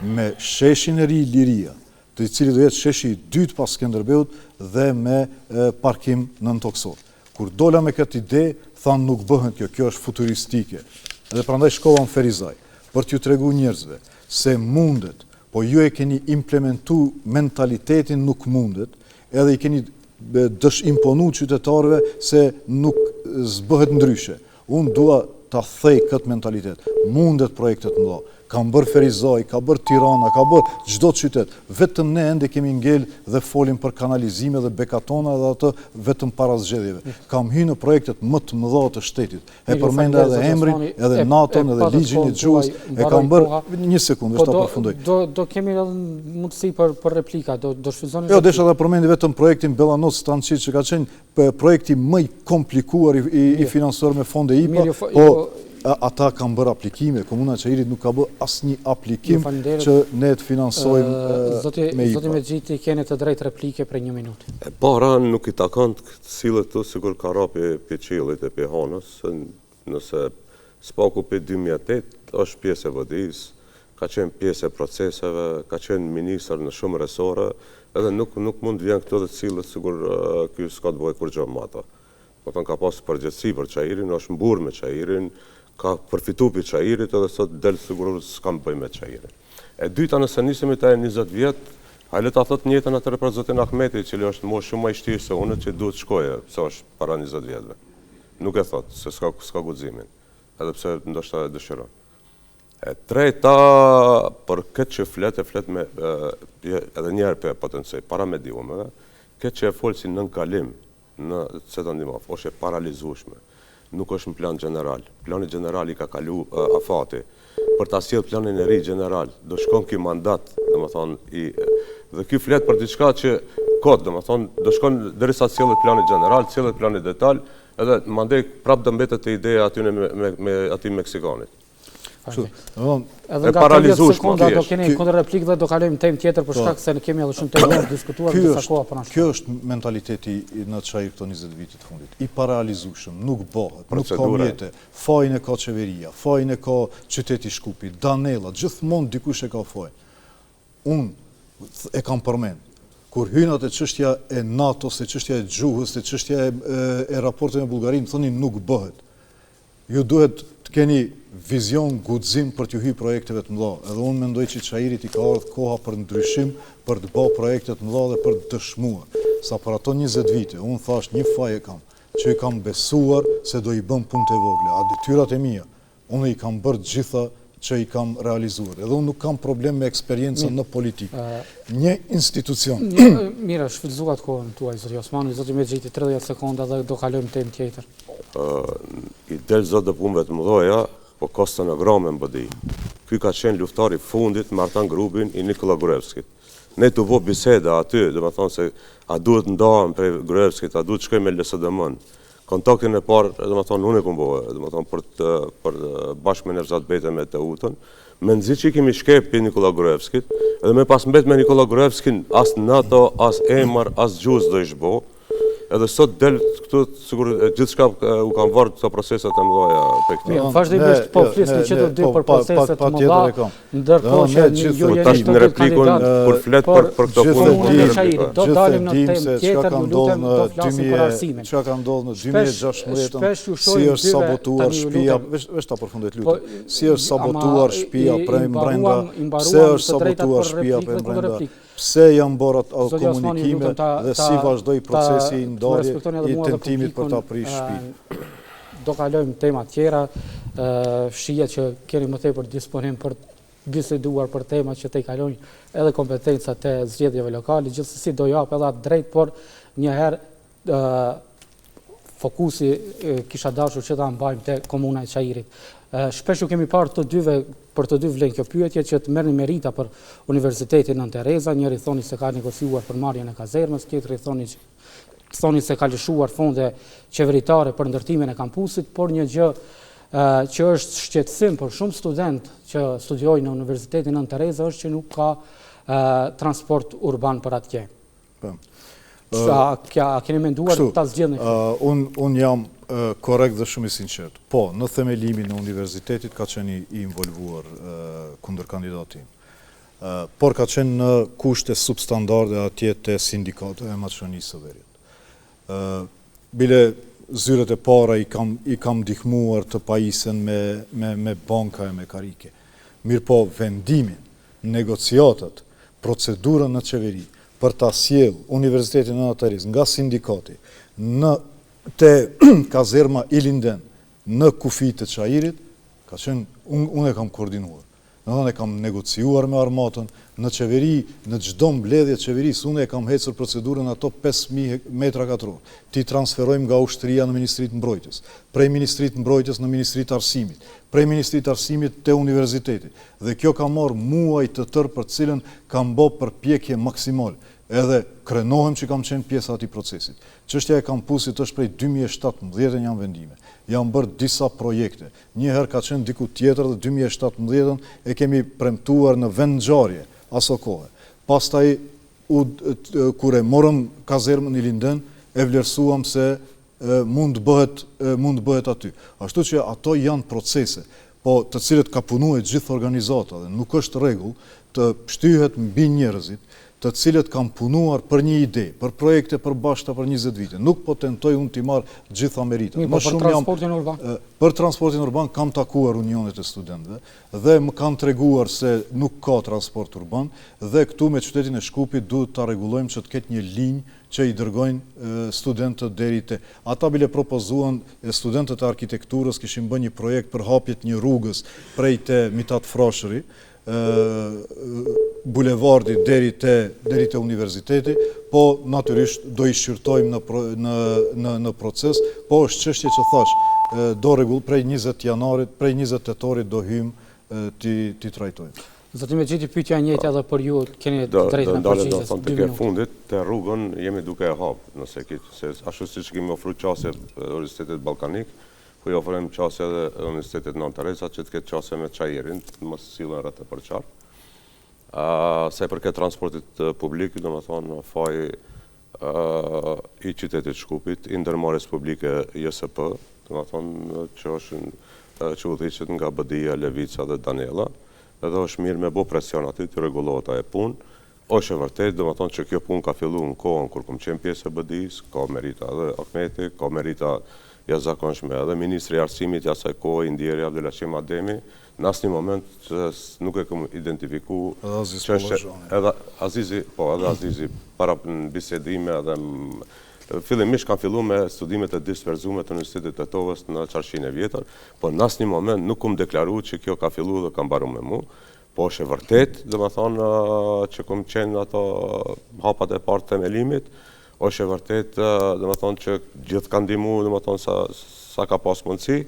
me sheshin e ri Liria, i cili do jetë sheshi i dytë pas Skenderbeut dhe me parkim nëntokësor. Kur dola me këtë ide, thanë nuk bëhet kjo, kjo është futuristike. Dhe prandaj shkova në Ferizaj, për t'ju tregu njerëzve se mundet, po ju e keni implementu mentalitetin nuk mundet, edhe i keni dësh imponu qytetarëve se nuk s'bëhet ndryshe. Unë dua ta thej këtë mentalitet. Mundet projekte të mëdha. Kanë bërë Ferizaj, ka bërë Tirana, ka bërë çdo qytet. Vetëm ne ende kemi ngel dhe folim për kanalizime dhe bekatona dhe atë vetëm para zgjedhjeve. Kam hy në projektet më të mëdha të shtetit. E përmenda edhe emrin, edhe NATO-n, edhe ligjin e gjuhës. E kam bërë një sekundë, veç ta po përfundoj. Do do kemi edhe mundësi për për replika, do do shfrytëzoni. Jo, desha ta përmendi vetëm projektin Bellanoc Stançiq që ka qenë projekti më i komplikuar i i financuar me fonde IPA, po ata kanë bërë aplikime, Komuna e Çairit nuk ka bërë asnjë aplikim që ne të finansojmë me IPA. Zoti Mexhiti, keni të drejtë replike prej një minuti. E para nuk i takon të sillet këtu sikur ka ra pi qiellit e pi hanës, Nëse s'paku prej 2008 është pjesë e BDI-së, ka qenë pjesë e proceseve, ka qenë ministër në shumë resore, edhe nuk nuk mund të vjen këtu dhe të sillet sikur ky s'ka të bëjë kurrgjë me ato. Domethënë ka pas përgjegjësi për Çairin, është mburr me Çairin, ka përfitu prej Çairit edhe sot del sikur s'kam të bëj me Çairin. E dyta nëse nisemi te 20 vjet, hajde ta thotë njëjtën atëherë për zotin Ahmeti, i cili është moshë shumë më i shtirë se unë që duhet shkojë, pse është para 20 vjetëve. Nuk e thotë, se s'ka, s'ka guximin, edhe pse ndoshta e dëshiron. E treta, për këtë që flet, e flet me, edhe një herë po e potencoj, para mediumeve, këtë që e fol si nënkalim në Cvetan Dimov, është e parealizueshme, nuk është në plan gjeneral. Plani gjeneral i ka kalu afati. Për ta sjellë planin e ri gjeneral, do shkon ky mandat, domethënë, i, dhe ky flet për diçka që kot, domethënë, do shkon derisa të sjellet plani gjeneral, të sjellet plani detal, edhe mandej prap do mbetet te ideja aty me, me, me atij Meksikanit. Kështu, domethënë, edhe nga 30 sekonda do keni kundërreplikë dhe do kalojmë temë tjetër për po. shkak se ne kemi edhe shumë temë të diskutuar disa koha po na shkon. Kjo është mentaliteti në Çair këto 20 vite të fundit. I parealizueshëm, nuk bëhet, nuk ka mjete. Fajin e ka qeveria, fajin e ka qyteti i Shkupit, Danella, gjithmonë dikush e ka fajin. Unë e kam përmend, kur hyna te çështja e NATO-s, te çështja e gjuhës, te çështja e, e raporteve me Bullgarinë, thoni nuk bëhet. Ju duhet të keni vizion, guxim për t'ju hy projekteve të mëdha. Edhe unë mendoj që Çairit i ka ardhur koha për ndryshim, për të bërë projekte të mëdha dhe për të dëshmuar. Sa për ato 20 vite, unë thash një faj e kam, që i kam besuar se do i bën punët e vogla, a detyrat e mia, unë i kam bërë gjitha që i kam realizuar. Edhe unë nuk kam problem me eksperiencën në politikë. Një institucion. Mirë, shfrytëzuat kohën tuaj, zoti Osmani, zoti Mexhiti, 30 sekonda dhe do kalojmë temë tjetër. I del zot dhe punëve të mëdha, po ka stenograme në BDI. Ky ka qenë luftari i fundit me Artan Grubin i Nikola Gruevskit. Ne tu bo biseda aty, domethonë se a duhet ndahem prej Gruevskit, a duhet shkoj me LSDM-n. Kontaktin e parë, domethonë, unë e kom bo, domethonë, për, të, për bashkë me Nevzat Bejtën me Teutën, mezi që i kemi shkep prej Nikola Gruevskit, edhe me pas mbet me Nikola Gruevskin, as NATO, as emër, as gjuhë s'do ish bo, Edhe sot del këtu sikur gjithçka u kanë varë këto proceset e mëdha prej këtij. Mirë, vazhdimisht po flisni që të dy për procese të mëdha, ndërkohë që ju po jeni të dy kandidatë kur flet për për këto punë, do dalim në temë tjetër, ju lutem, do flasim për arsimin. Çka ka ndodhur në 2016, si është sabotuar shtëpia, veç veç ta përfundoj të lutem. Po, si është sabotuar shtëpia prej brenda, pse është sabotuar shtëpia prej brenda? Pse janë bërë ato komunikime dhe si vazhdoi procesi i ndarjes i tentimit për ta prish shtëpinë? Do kalojmë tema tjera, shihet që keni më tepër disponim për biseduar për tema që tejkalojnë edhe kompetencat e zgjedhjeve lokale, gjithsesi do jap edhe atë drejt, por njëherë fokusi kisha dashur që ta mbajmë te komuna e Çairit. Shpesh ju kemi parë të dyve, për të dy vlen kjo pyetje, që të merrni merita për Universitetin Nënë Tereza, njëri thoni se ka negociuar për marrjen e kazermës, tjetri thoni thoni se ka lëshuar fonde qeveritare për ndërtimin e kampusit, por një gjë që është shqetësim për shumë studentë që studiojnë në Universitetin Nënë Tereza është që nuk ka transport urban për atje. Po. A, a keni menduar ta zgjidhni këtë? Unë un jam korrekt dhe shumë i sinqert. Po, në themelimin e universitetit ka qenë i involvuar kundërkandidati im. Por ka qenë në kushte substandarde atje te sindikata e Maqedonisë së Veriut. Bile zyret e para i kam i kam ndihmuar të pajisen me me me banka e me karike. Mirëpo vendimin, negociatat, procedurën në qeveri për ta sjellë Universitetin Nëna Terezë nga sindikati në te kazerma Ilinden në kufi të Çairit, ka qenë unë unë e kam koordinuar. Domethënë e kam negociuar me armatën, në qeveri, në çdo mbledhje të qeverisë, unë e kam hecur procedurën ato 5000 metra katror. T'i transferojmë nga ushtria në Ministri të Mbrojtjes, prej Ministri të Mbrojtjes në Ministri të Arsimit, prej Ministri të Arsimit te universiteti. Dhe kjo ka marrë muaj të tërë për të cilën kam bo përpjekje maksimale. Edhe krenohem që kam qenë pjesë e atij procesit. Çështja e kampusit është prej 2017 janë vendime. Janë bërë disa projekte. Një herë ka qenë diku tjetër dhe 2017-ën e kemi premtuar në vendngjarje aso kohe. Pastaj u kur e morëm kazermën Ilinden e vlerësuam se mund të bëhet mund të bëhet aty. Ashtu që ato janë procese, po të cilët ka punue gjithë organizata dhe nuk është rregull të pshtyhet mbi njerëzit të cilët kanë punuar për një ide, për projekte përbashkëta për 20 vite. Nuk po tentoj unë t'i marr gjitha meritat. Mirë, po për transportin urban? Për transportin urban kam takuar unionet e studentëve dhe më kanë treguar se nuk ka transport urban dhe këtu me qytetin e Shkupit duhet ta rregullojmë që të ketë një linjë që i dërgojnë studentët deri te. Ata bile propozuan, studentët e arkitekturës kishin bërë një projekt për hapje të një rrugës prej te Mitat Frashëri, bulevardi deri te deri te universiteti, po natyrisht do i shqyrtojmë në në në në proces, po është çështje që thash, do rregull prej 20 janarit, prej 20 tetorit do hyjmë t'i t'i trajtojmë. Zoti Mexhiti, pyetja e njëjtë edhe për ju, keni të drejtën e përgjigjes. Do të tek e fundit, te rrugën jemi duke e hap, nëse ki, se ashtu siç kemi ofru qasje Universitetit Ballkanik, Po i ofrojmë qasje edhe Universitetit Nënë Tereza që të ketë qasje me Çairin, të mos sillen rreth e përqark. Sa i përket transportit publik, domethënë faji i qytetit Shkupit, i ndërmarrjes publike JSP, domethënë që është që udhëhiqet nga BDI-ja, Levica dhe Danella, edhe është mirë me bo presion aty të rregullohet ajo punë, Është e vërtetë, domethënë që kjo punë ka fillu në kohën kur kom qenë pjesë e BDI-së, ka merita edhe Ahmeti, ka merita jashtëzakonshme edhe ministri i Arsimit i asaj kohe, i ndjeri Abdulaqim Ademi, në asnjë moment nuk e kom identifiku Edhe Aziz Pollozhani. Edhe Azizi, po, edhe Azizi para në bisedime edhe fillimisht kam fillu me studimet e disperzume të Universitetit të Tetovës në Çarshinë e Vjetër, po në asnjë moment nuk kom deklaru që kjo ka fillu dhe ka mbaru me mu. Po është e vërtetë, domethënë që kom qenë në ato hapat e parë të themelimit, është e vërtetë, domethënë që gjithë kanë ndihmu, domethënë sa sa ka pas mundësi,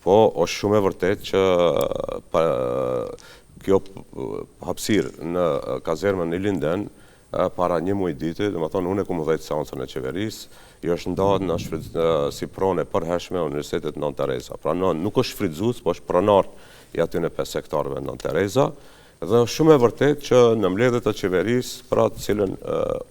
po është shumë e vërtetë që pa, kjo hapësirë në kazermën Ilinden para një muaj dite, domethënë unë e kom udhëheq seancën e qeverisë, i është ndarë në shfryt, si pronë e përhershme Universitetit Nënë Tereza. Pra në, nuk është shfrytëzues, po është pronar i atyne 5 hektarëve Nënë Tereza. Dhe është shumë e vërtetë që në mbledhje të qeverisë, pra të cilën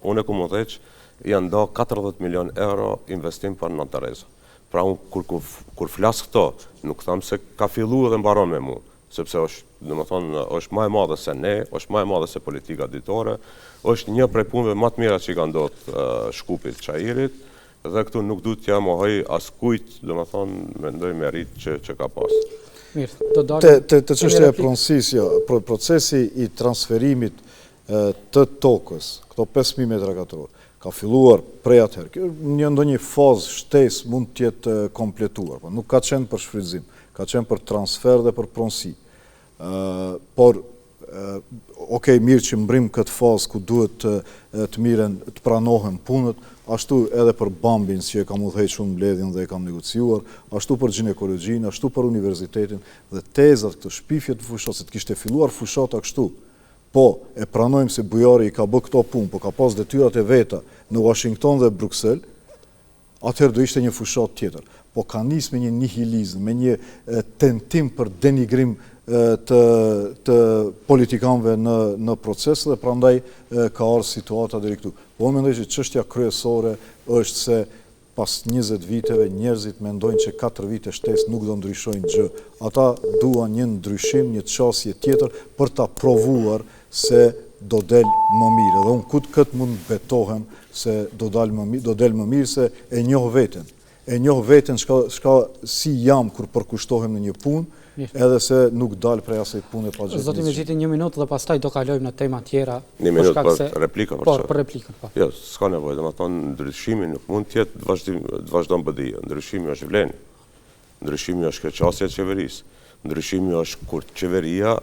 unë e kom udhëheq, janë nda 40 milion euro investim për Nënë Tereza. Pra unë kur, kur, kur flas këto, nuk tham se ka fillu edhe mbaron me mu, sepse është, domethënë, është ma e madhe se ne, është ma e madhe se politika ditore, është një prej punëve ma të mira që i ka ndodhë Shkupit, Çairit, dhe këtu nuk du t'ja mohoj askujt, domethënë, mendoj meritë që, që ka pas. Mirë, do dalim. Te, te, te çështja e pronësisë, jo, pro, procesi i transferimit të tokës, këto 5.000 metra katror, ka filluar prej atëherë. Kjo një ndonjë fazë shtesë mund të jetë kompletuar, po nuk ka qenë për shfrytëzim, ka qenë për transfer dhe për pronësi. Por ok, mirë që mbrim këtë fazë ku duhet të, të miren, të pranohen punët, ashtu edhe për Bambin që e kam udhëhequr mbledhjen dhe e kam negociuar, ashtu për gjinekologjinë, ashtu për universitetin dhe tezat këto shpifjet në fushatë, se të kishte filluar fushata kështu, Po, e pranojmë se Bujari i ka bë këto punë, po ka pas detyrat e veta në Uashington dhe Bruksel, atëherë do ishte një fushatë tjetër. Po ka nis me një nihilizëm, me një tentim për denigrim të të politikanëve në në proces dhe prandaj ka ardhur situata deri këtu. Po unë mendoj që çështja kryesore është se Pas 20 viteve njerëzit mendojnë që 4 vite shtesë nuk do ndryshojnë gjë. Ata duan një ndryshim, një qasje tjetër për ta provuar se do del më mirë. Edhe unë kut këtë mund të betohem se do dal më mirë, do del më mirë se e njoh veten. E njoh veten çka çka si jam kur përkushtohem në një punë, edhe se nuk dal prej asaj pune pa gjetë. Zoti Mexhiti një minutë dhe pastaj do kalojmë në tema tjera. Një minutë për se... replikën për po, për replikën, po. Jo, s'ka nevojë, domethënë ndryshimi nuk mund të jetë të vazhdim të vazhdon BDI-ja. Ndryshimi është VLEN-i. Ndryshimi është kjo qasje e qeverisë. Ndryshimi është kur qeveria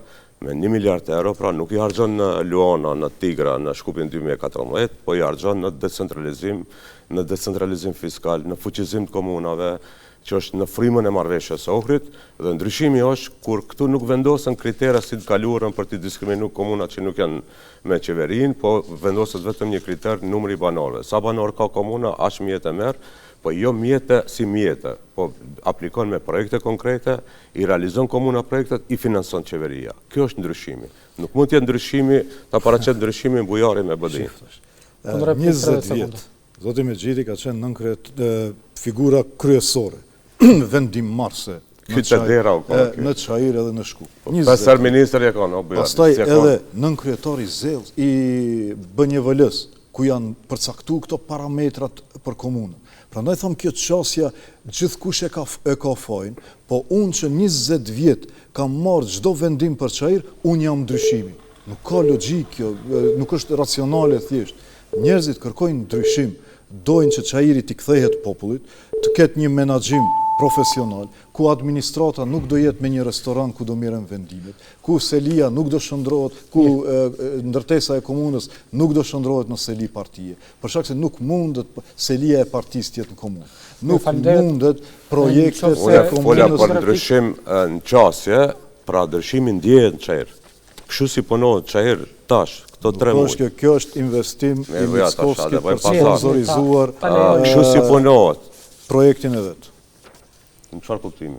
me 1 miliard euro, pra nuk i harxhon në Luana, në Tigra, në Shkupin 2014, po i harxhon në decentralizim, në decentralizim fiskal, në fuqizim të komunave, që është në frymën e marrëveshjes së Ohrit, dhe ndryshimi është kur këtu nuk vendosen kritere si të kaluarën për t'i diskriminu komunat që nuk janë me qeverinë, po vendoset vetëm një kriter numri i banorëve. Sa banorë ka komuna, aq mjete merr, po jo mjete si mjete, po aplikon me projekte konkrete, i realizon komuna projektet, i financon qeveria. Kjo është ndryshimi. Nuk mund të jetë ndryshimi, ta paraqet ndryshimin Bujari me BDI. 20 vjet. Zoti Mexhiti ka qenë nënkryet figura kryesore, vendimmarrëse në Çair, në Çair edhe në Shkup. Po, pesë herë ministër e kanë, o Bujar. Pastaj edhe nënkryetar i Zell i BNJVL-së, ku janë përcaktu këto parametrat për komunën. Prandaj tham kjo qasja gjithkush e ka e ka fajin, po unë që 20 vjet kam marrë çdo vendim për Çair, unë jam ndryshimi. Nuk ka logjikë kjo, nuk është racionale thjesht. Njerëzit kërkojnë ndryshim, dojnë që Çairi t'i kthehet popullit, të ketë një menaxhim profesional, ku administrata nuk do jetë me një restoran ku do merren vendimet, ku selia nuk do shndërrohet, ku ndërtesa e komunës nuk do shndërrohet në seli partie, për shkak se nuk mundet selia e partisë të jetë në komunë. Nuk mundet projektet e komunës. Unë fola për ndryshim në qasje, pra ndryshimi ndjehet në Çair. Kështu si punohet Çair tash, këto tre muaj. Kjo, kjo është investim i Mickoskit për të sponsorizuar Kështu si punohet projektin e vet. Në çfarë kuptimi?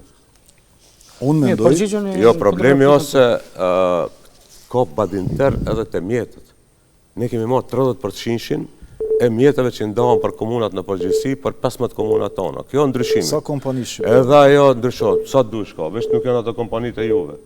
Unë mendoj... Jo, problemi është se ka badinter edhe te mjetet. Ne kemi marrë 30 përqindshin e mjeteve që ndahen për komunat në përgjithësi për 15 komunat tona. Kjo ndryshimi. Sa kompani shqiptare? Edhe ajo ndryshohet, sa dush ka, veç nuk janë ato kompanitë e juve.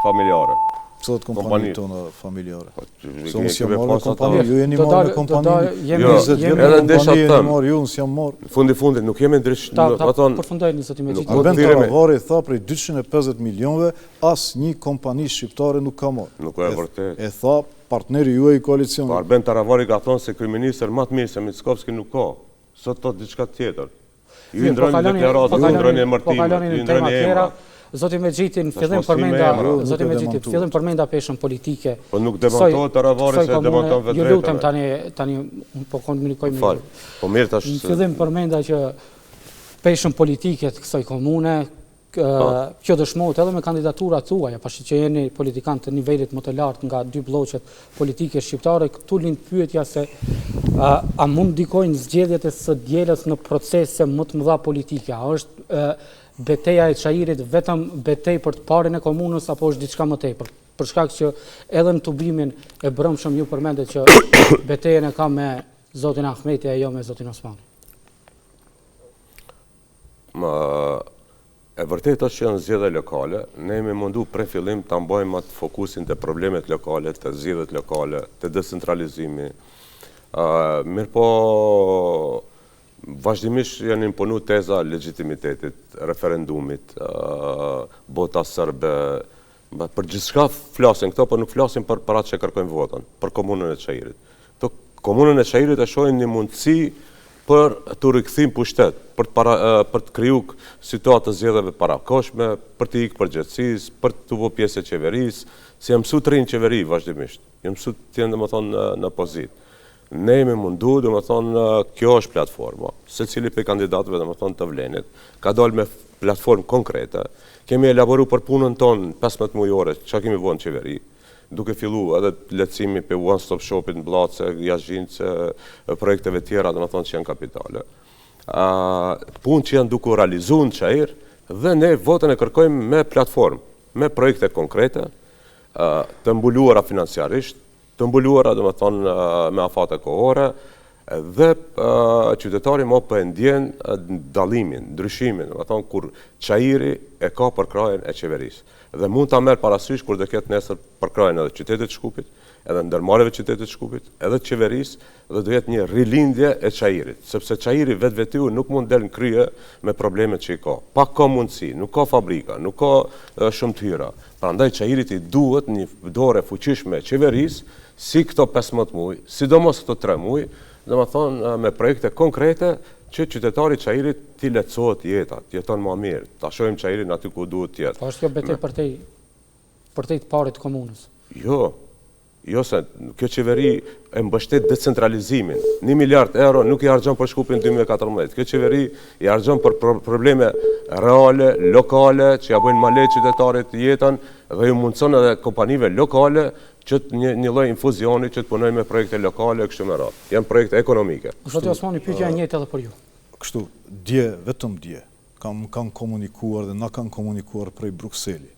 Familjare. Cilat kompani tona familjare? Po, Se unë s'jam marrë me kompani, ju jeni marrë me kompani, jo, 20 vjet me kompani jeni marrë, ju unë s'jam marrë. Fundi fundit, nuk jemi ndrysh... Ta, ta, përfundojeni, zoti Mexhiti. Arben Taravari tha prej 250 milionëve, asnjë kompani shqiptare nuk ka marrë. Nuk e vërtet. E tha partneri juaj i koalicionit. Po Arben Taravari ka thonë se kryeministër ma të mirë se Mickovski nuk ka. Sot thotë diçka tjetër. Ju i ndroni deklaratat, ju ndroni emërtimet, ju ndroni emrat. Zoti Mexhiti, në fillim përmenda, zoti Mexhiti, në fillim përmenda peshën politike. Po nuk demantohet Taravari se demanton vetveten. Ju lutem tani, tani po komunikoj me ju. Po mirë tash. Në fillim përmenda që peshën politike të kësaj komune, po. Kjo dëshmohet edhe me kandidaturat tuaja, pasi që jeni politikan të nivelit më të lartë nga dy blloqet politike shqiptare, këtu lind pyetja se a mund ndikojnë zgjedhjet e së dielës në procese më të mëdha politike? A është beteja e Çairit vetëm betejë për të parin e komunës apo është diçka më tepër? Për shkak që edhe në tubimin e brendshëm ju përmendet që betejën e ka me. zotin Ahmeti e jo me zotin Osmani? Ma, e vërtetë është që janë zgjedhje lokale, ne jemi mundu prej fillim ta mbajmë atë fokusin te problemet lokale, te zgjedhjet lokale, te decentralizimi. Mirëpo, vazhdimisht janë imponu teza legjitimitetit, referendumit, bota serbe, për gjithçka flasin këto, por nuk flasin për për atë që kërkojnë votën, për komunën e Çairit. Këto komunën e Çairit e shohin një mundësi për t'u rikthy në pushtet, për të para, për të kriju situatë të zgjedhjeve parakohshme, për t'i ikë përgjegjësisë, për t'u bë pjesë e qeverisë, se janë mësu të rrinë në qeveri vazhdimisht. Janë mësu të jenë, domethënë, në pozitë. Ne jemi mundu, domethënë, kjo është platforma. Secili prej kandidatëve, domethënë, të VLEN-it, ka dalë me platformë konkrete. Kemi elaboru për punën tonë 15 mujore, çka kemi bo në qeveri, duke fillu edhe lehtësimi prej one stop shopit në Bllace, Jazhincë, projekteve tjera, domethënë, që janë kapitale. Punë që janë duke u realizu në Çair, dhe ne votën e kërkojmë me platformë, me projekte konkrete, të mbuluara financiarisht, të mbuluara, domethënë, me afate kohore, dhe qytetari mo po e ndjen dallimin, ndryshimin, domethënë, kur Çairi e ka përkrahjen e qeverisë. Dhe mund ta merr parasysh kur do ketë nesër përkrahjen edhe qytetit të Shkupit, edhe ndërmarrjeve të qytetit të Shkupit, edhe të qeverisë, dhe do jetë një rilindje e Çairit, sepse Çairi vetvetiu nuk mund del në krye me problemet që i ka. Pak ka mundësi, nuk ka fabrika, nuk ka shumë të hyra. Prandaj Çairit i duhet një dorë e fuqishme e qeverisë, si këto 15 muaj, sidomos këto 3 muaj, domethënë me projekte konkrete që qytetari i Çairit t'i lehtësohet jeta, të jeton më mirë, ta shohim Çairin aty ku duhet të jetë. Po është kjo betejë përtej përtej të parit të komunës? Jo, Jo se kjo qeveri e mbështet decentralizimin. Një miliard euro nuk i harxhon për Shkupin 2014. Kjo qeveri i harxhon për probleme reale, lokale, që ja bëjnë ma lehtë qytetarit jetën dhe ju mundëson edhe kompanive lokale që të një, një lloj infuzioni që të punojnë me projekte lokale e kështu me radhë. Janë projekte ekonomike. Zoti Osmani, pyetja e njëjtë edhe për ju. Kështu, dje, vetëm dje, kam, kanë komunikuar dhe na kanë komunikuar prej Brukseli.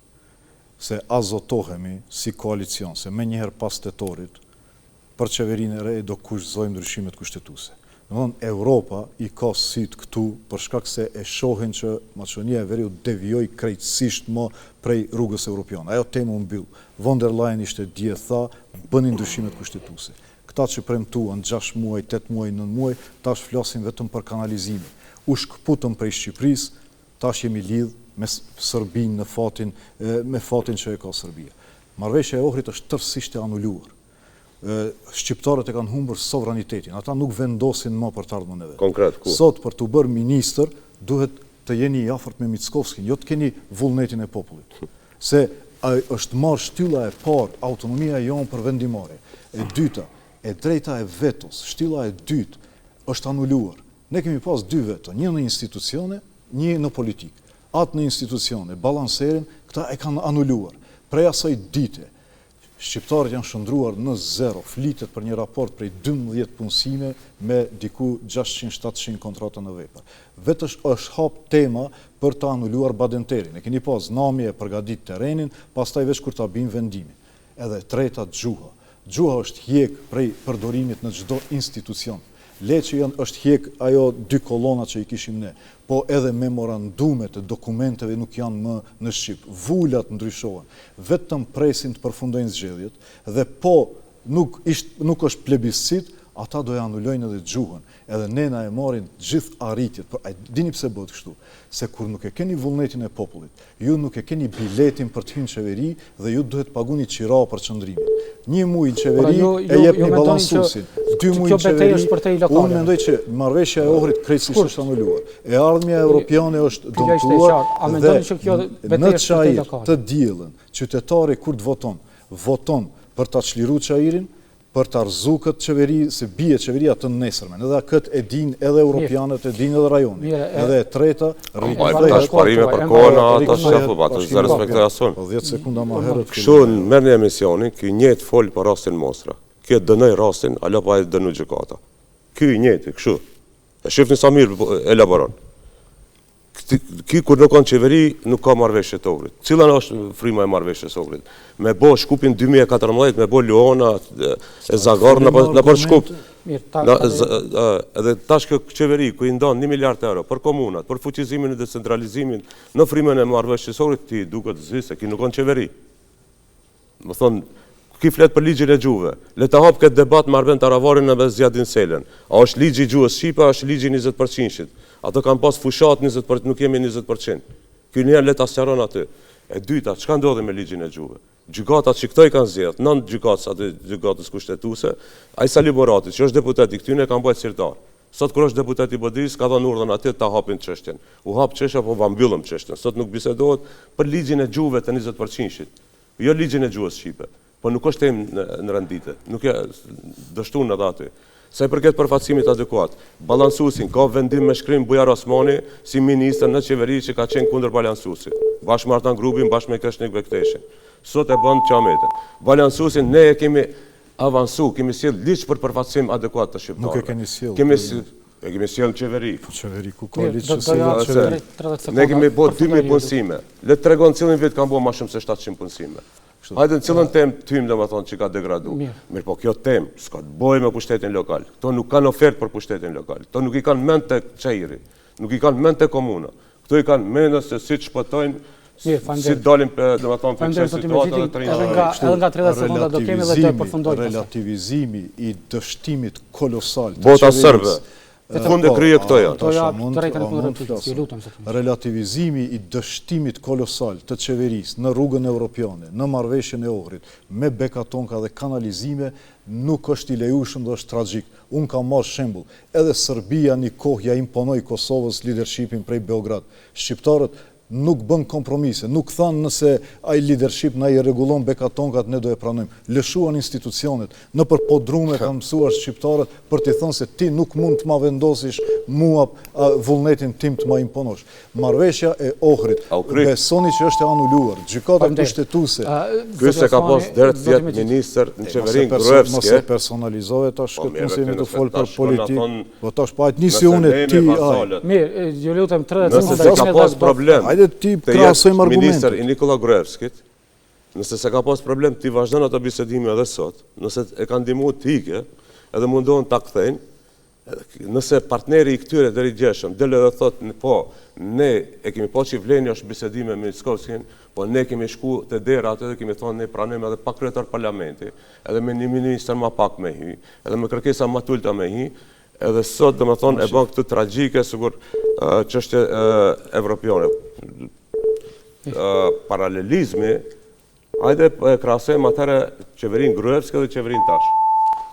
se a zotohemi si koalicion se menjëherë pas tetorit për qeverinë e re do kushtëzojmë ndryshimet kushtetuese. Domethënë Europa i ka sytë këtu për shkak se e shohin që Maqedonia e Veriut devijoi krejtësisht më prej rrugës europiane. Ajo temë u mbyll. Von der Leyen ishte dje tha bëni ndryshimet kushtetuese. Këta që premtuan gjashtë muaj, tetë muaj, nëntë muaj, tash flasin vetëm për kanalizime. U shkëputëm prej Shqipërisë, Tash jemi lidh me Serbinë në fatin me fatin që e ka Serbia. Marrëveshja e Ohrit është tërësisht e anuluar. Shqiptarët e kanë humbur sovranitetin. Ata nuk vendosin më për të ardhmen e vet. Konkret ku? Sot për t'u bërë ministër duhet të jeni i afërt me Mickovskin, jo të keni vullnetin e popullit. Se është marrë shtylla e parë, autonomia jonë për vendimmarrje. E dyta, e drejta e vetos, shtylla e dytë është anuluar. Ne kemi pas dy veto, një në institucione, një në politikë. Atë në institucione, balanserin, këta e kanë anuluar. Prej asaj dite, shqiptarët janë shndërruar në zero, flitet për një raport prej 12 punësime me diku 600-700 kontrata në vepër. Vetëm është hap tema për të anuluar Badenterin. E keni pas, nami e përgatit terrenin, pastaj veç kur ta bimë vendimin. Edhe e treta, gjuha. Gjuha është hjek prej përdorimit në çdo institucion. Le që janë është hjek ajo dy kolona që i kishim ne, po edhe memorandumet e dokumenteve nuk janë më në shqip. Vulat ndryshohen. Vetëm presin të përfundojnë zgjedhjet dhe po nuk isht nuk është plebiscit, ata do e anulojnë edhe gjuhën. Edhe ne na e marrin gjithë arritjet. Po a e dini pse bëhet kështu? Se kur nuk e keni vullnetin e popullit, Ju nuk e keni biletin për të hyrë në qeveri dhe ju duhet të paguni qira për qëndrimin. Një muaj në qeveri pra, e jepni balansuesin. Dy muaj në qeveri. Unë mendoj që marrëveshja e Ohrit krejtësisht është anuluar. E ardhmja europiane është dëmtuar dhe në Çair të dielën, qytetari kur të voton, voton për ta çliru Çairin, për ta rrëzu këtë qeveri, se bie qeveria të nesërmen, edhe këtë e dinë edhe europianët, e dinë edhe rajoni. Edhe e treta, rikthehet... Tash parime për kohën, tash që po, atë s'e respektoj as unë. Po 10 sekunda ma herët... Kështu, merr një emisionin, ky njëjtë fol për rastin Mostra. Ky e dënoi rastin, ala pa e dënu gjykata. Ky njëjtë, kështu. E shifni sa mirë elaboron. Ky kur nuk ka në qeveri, nuk ka marrëveshje të Ohrit. Cila është fryma e marrëveshjes së Ohrit? Me bo Shkupin 2014, me bo Luana e Zagar nëpër Shkup. Edhe tash kjo qeveri ku i ndan 1 miliard euro për komunat, për fuqizimin e decentralizimin në frymën e marrëveshjes së Ohrit, ti duket zi se ky nuk ka në qeveri. Domethonë, ky flet për ligjin e gjuhëve. Le ta hapë këtë debat me Arben Taravarin dhe me Ziadin Selën. A është ligji i gjuhës shqipe, a është ligji i 20%-shit? Ato kanë pas fushatë 20 për, nuk jemi 20%. Ky njëherë le ta sqaron aty. E dyta, çka ndodhi me ligjin e gjuhëve? Gjykatat që këto i kanë zgjedh, nëntë gjykatës aty gjykatës kushtetuese, ai Sali Murati, që është deputet i këtyne, e kanë bajt sirtar. Sot kur është deputet i BDI-së, ka dhënë urdhën atje ta hapin çështjen. U hap çështja, po va mbyllëm çështjen. Sot nuk bisedohet për ligjin e gjuhëve të 20 përqindshit. Jo ligjin e gjuhës shqipe. Po nuk është temë në rend dite. Nuk e dështun edhe aty. Sa i përket përfaqësimit adekuat, balansuesin ka vendim me shkrim Bujar Osmani si ministër në qeveri që ka qenë kundër balansuesit. Bashkë me Artan Grubin, bashkë me Kreshnik Bekteshin. Sot e bën qametin. Balansuesin ne e kemi avansu, kemi sjell ligj për përfaqësim adekuat të shqiptarëve. Nuk e keni sjell. Kemi e kemi sjell në qeveri. Po qeveri ku ka ligj që sjell në qeveri. Ne kemi bo 2000 punësime. Le të tregon cilin vit kanë bo ma shumë se 700 punësime. Hajde në cilën temë të hymë domethonë që ka degradu. Mirë po kjo temë, s'ka të bojë me pushtetin lokal. Këto nuk kanë ofertë për pushtetin lokal. Këto nuk i kanë mend te Çairi. Nuk i kanë mend te komuna. Këto i kanë mend se si të shpëtojnë, si të dalin, domethonë, prej kësaj situate dhe të rinjë. Edhe nga 30 sekonda do kemi dhe të përfundojmë. Relativizimi i dështimit kolosal të Bota serbe, fund e po, krye këto janë. Do jap të drejtën e kundërreplikës, ju lutem zotëri. Relativizimi i dështimit kolosal të qeverisë në rrugën europiane, në marrëveshjen e Ohrit, me bekatonka dhe kanalizime, nuk është i lejueshëm dhe është tragjik. Unë kam marrë shembull, edhe Serbia një kohë ia imponoi Kosovës lidershipin prej Beograd. Shqiptarët nuk bënë kompromise, nuk thanë nëse ai lidership na i rregullon bekatonkat ne do e pranojmë. Lëshuan institucionet, nëpër podrume kanë mësuar shqiptarët për t'i thënë se ti nuk mund të ma vendosish mua vullnetin tim të ma imponosh. Marrëveshja e Ohrit, besoni që është e anuluar, Gjykata Kushtetuese. Ky s'e ka pas dert të jetë ministër në qeverinë Gruevski. Mos e personalizove tash po, këtë punë se jemi tu fol për politikë. Po tash po hajt nisi unë ti ai. Mirë, ju lutem 30 sekonda. Nëse s'e ka pas problem. Hajde ti krahasojmë argumentet. Ministër i Nikola Gruevskit, nëse s'e ka pas problem ti vazhdon ato bisedime edhe sot, nëse e ka ndihmu të ikë, edhe mundohen ta kthejnë, Nëse partneri i këtyre deri djeshëm del edhe thotë po, ne e kemi pa që VLEN-i është bisedime me Mickovskin, po ne kemi shku te dera aty dhe kemi thonë ne pranojmë edhe pa kryetar parlamenti, edhe me një ministër ma pak me hy, edhe me kërkesa ma t'ulta me hy, edhe sot domethonë e bën këtë tragjike sikur çështje evropiane. Paralelizmi Hajde e krahasojmë atëherë qeverinë Gruevski dhe qeverinë tash.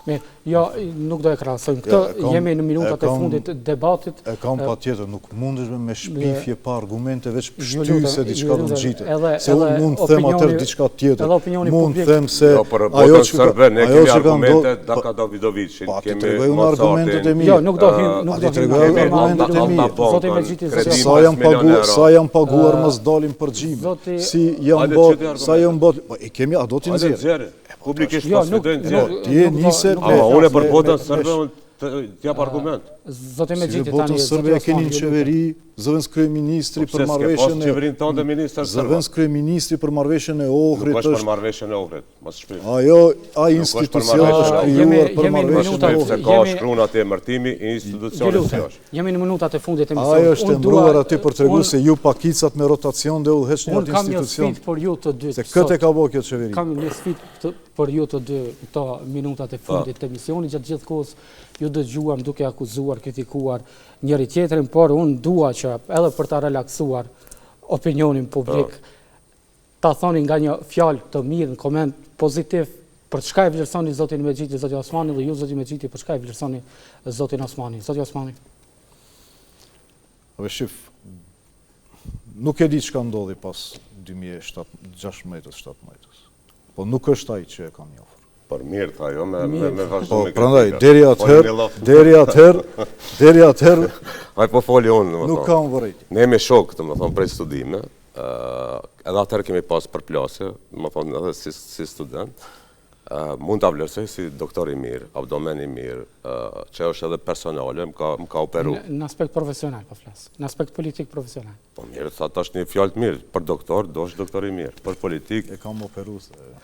Mirë, jo, nuk do e krahasojmë këtë, jemi në minutat e fundit të debatit. E kam patjetër, nuk mundesh me shpifje pa argumente, veç pështy se diçka do ngjitet. Se unë mund të them atëherë diçka tjetër. Mund të them se jo, ajo që ka ajo që ka ndodhur, Daka Davidoviçin, po, kemi tregoj unë argumentet e mia. Jo, nuk do hym, nuk do hym. Tregoj argumentet e mia. Zoti Mexhiti, zoti Sa janë paguar, sa janë paguar mos dalin përgjime. Si janë bërë, sa janë bërë, po e kemi, a do t'i nxjerr? Publikisht po jo, sfidojnë nxjerr. Ti e nise me Ama unë për botën serbe unë të jap argument. Zoti Mexhiti tani, botën serbe e keni në qeveri, zëvendës kryeministri po për marrëveshjen e qeverinë tënde ministër serbe. Zëvendës kryeministri për marrëveshjen e Ohrit është. Nuk është për marrëveshjen e Ohrit, mos shpif. Ajo ai institucion është krijuar për marrëveshjen e Ohrit. Se ka shkruan aty emërtimi i institucionit si është. Jemi në minutat e fundit të emisionit. Ajo është emëruar aty për të treguar se ju pakicat me rotacion dhe udhëheqni atë institucion. Unë kam një sfidë për ju të dy. Se këtë e ka bërë kjo qeveri. Kam një sfidë për ju të dy këto minutat e fundit të emisionit. Gjatë gjithë kohës ju dëgjuam duke akuzuar, kritikuar njëri tjetrin, por unë dua që edhe për ta relaksuar opinionin publik, ta thoni nga një fjalë të mirë në koment pozitiv për çka e vlerësoni zotin Mexhiti, zoti Osmani dhe ju zoti Mexhiti për çka e vlerësoni zotin Osmani. Zoti Osmani. Dhe shif, nuk e di çka ndodhi pas 2016-17-ës. Po nuk është ai që e kam njohur. Për mirë, tha jo, me, me, me vazhdu po, me prandaj, deri atëherë, deri atëherë, deri atëherë... Ai po foli unë, domethonë. Nuk kam vërejtje. Ne jemi shokë, domethonë, prej studime, edhe atëherë kemi pas përplasje, domethonë, edhe si, si student. Mund ta vlerësoj si doktor i mirë, abdomen i mirë, që është edhe personale, më ka, më ka operu. Në aspekt profesional, po flas. Në aspekt politik profesional. Po mirë, tha tash një fjalë të mirë, për doktor, do është doktor i mirë, për politik... E kam operu, se...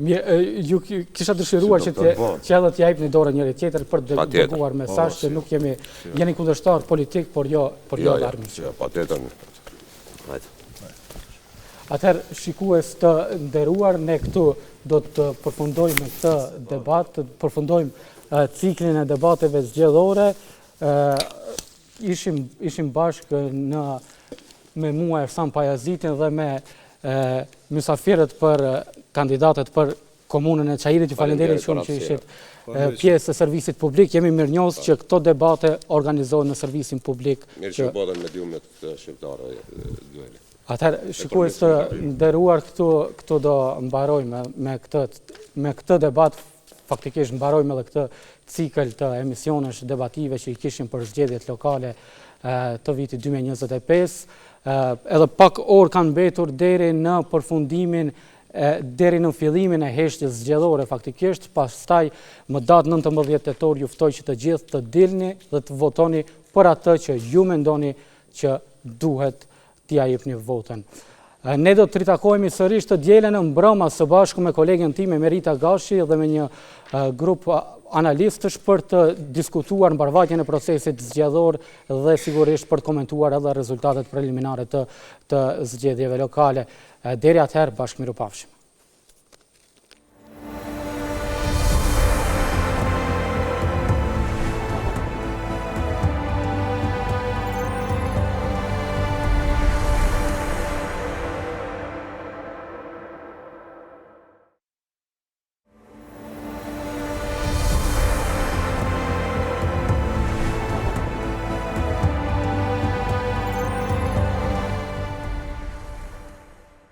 Mirë, ju kisha dëshiruar që, të, po. që edhe t'ia jepni dorën njëri tjetrit për të dërguar mesazh po, që nuk jemi, jeni kundërshtar politik, por jo, por jo, jo jo armiq. Jo, patjetër. Hajde. Atëherë, shikues të nderuar, ne këtu do të përfundojmë me këtë debat, të përfundojmë ciklin e debateve zgjedhore. Ishim, ishim bashkë në, me mua Ersan Pajazitin dhe me mysafirët për kandidatët për Komunën e Çairit, ju falenderoj shumë që ishit pjesë e servisit publik. Jemi mirënjohës që këto debate organizohen në servisin publik. Mirë që u bë në mediumet shqiptare dueli. Atëherë, shikues të nderuar këtu, këtu do mbarojmë me këtë, me këtë debat, faktikisht mbarojmë edhe këtë cikël të emisionesh debative që i kishim për zgjedhjet lokale të vitit 2025. Edhe pak orë kanë mbetur deri në përfundimin deri në fillimin e heshtjes zgjedhore faktikisht, pastaj më datë 19 tetor ju ftoj që të gjithë të dilni dhe të votoni për atë që ju mendoni që duhet t'ia jepni votën. Ne do të ritakohemi sërish të dielën në mbrëma së bashku me kolegen time Merita Gashi dhe me një grup analistësh për të diskutuar mbarëvajtjen e procesit zgjedhor dhe sigurisht për të komentuar edhe rezultatet preliminare të, të zgjedhjeve lokale. Deri atëherë, bashkë mirupafshim.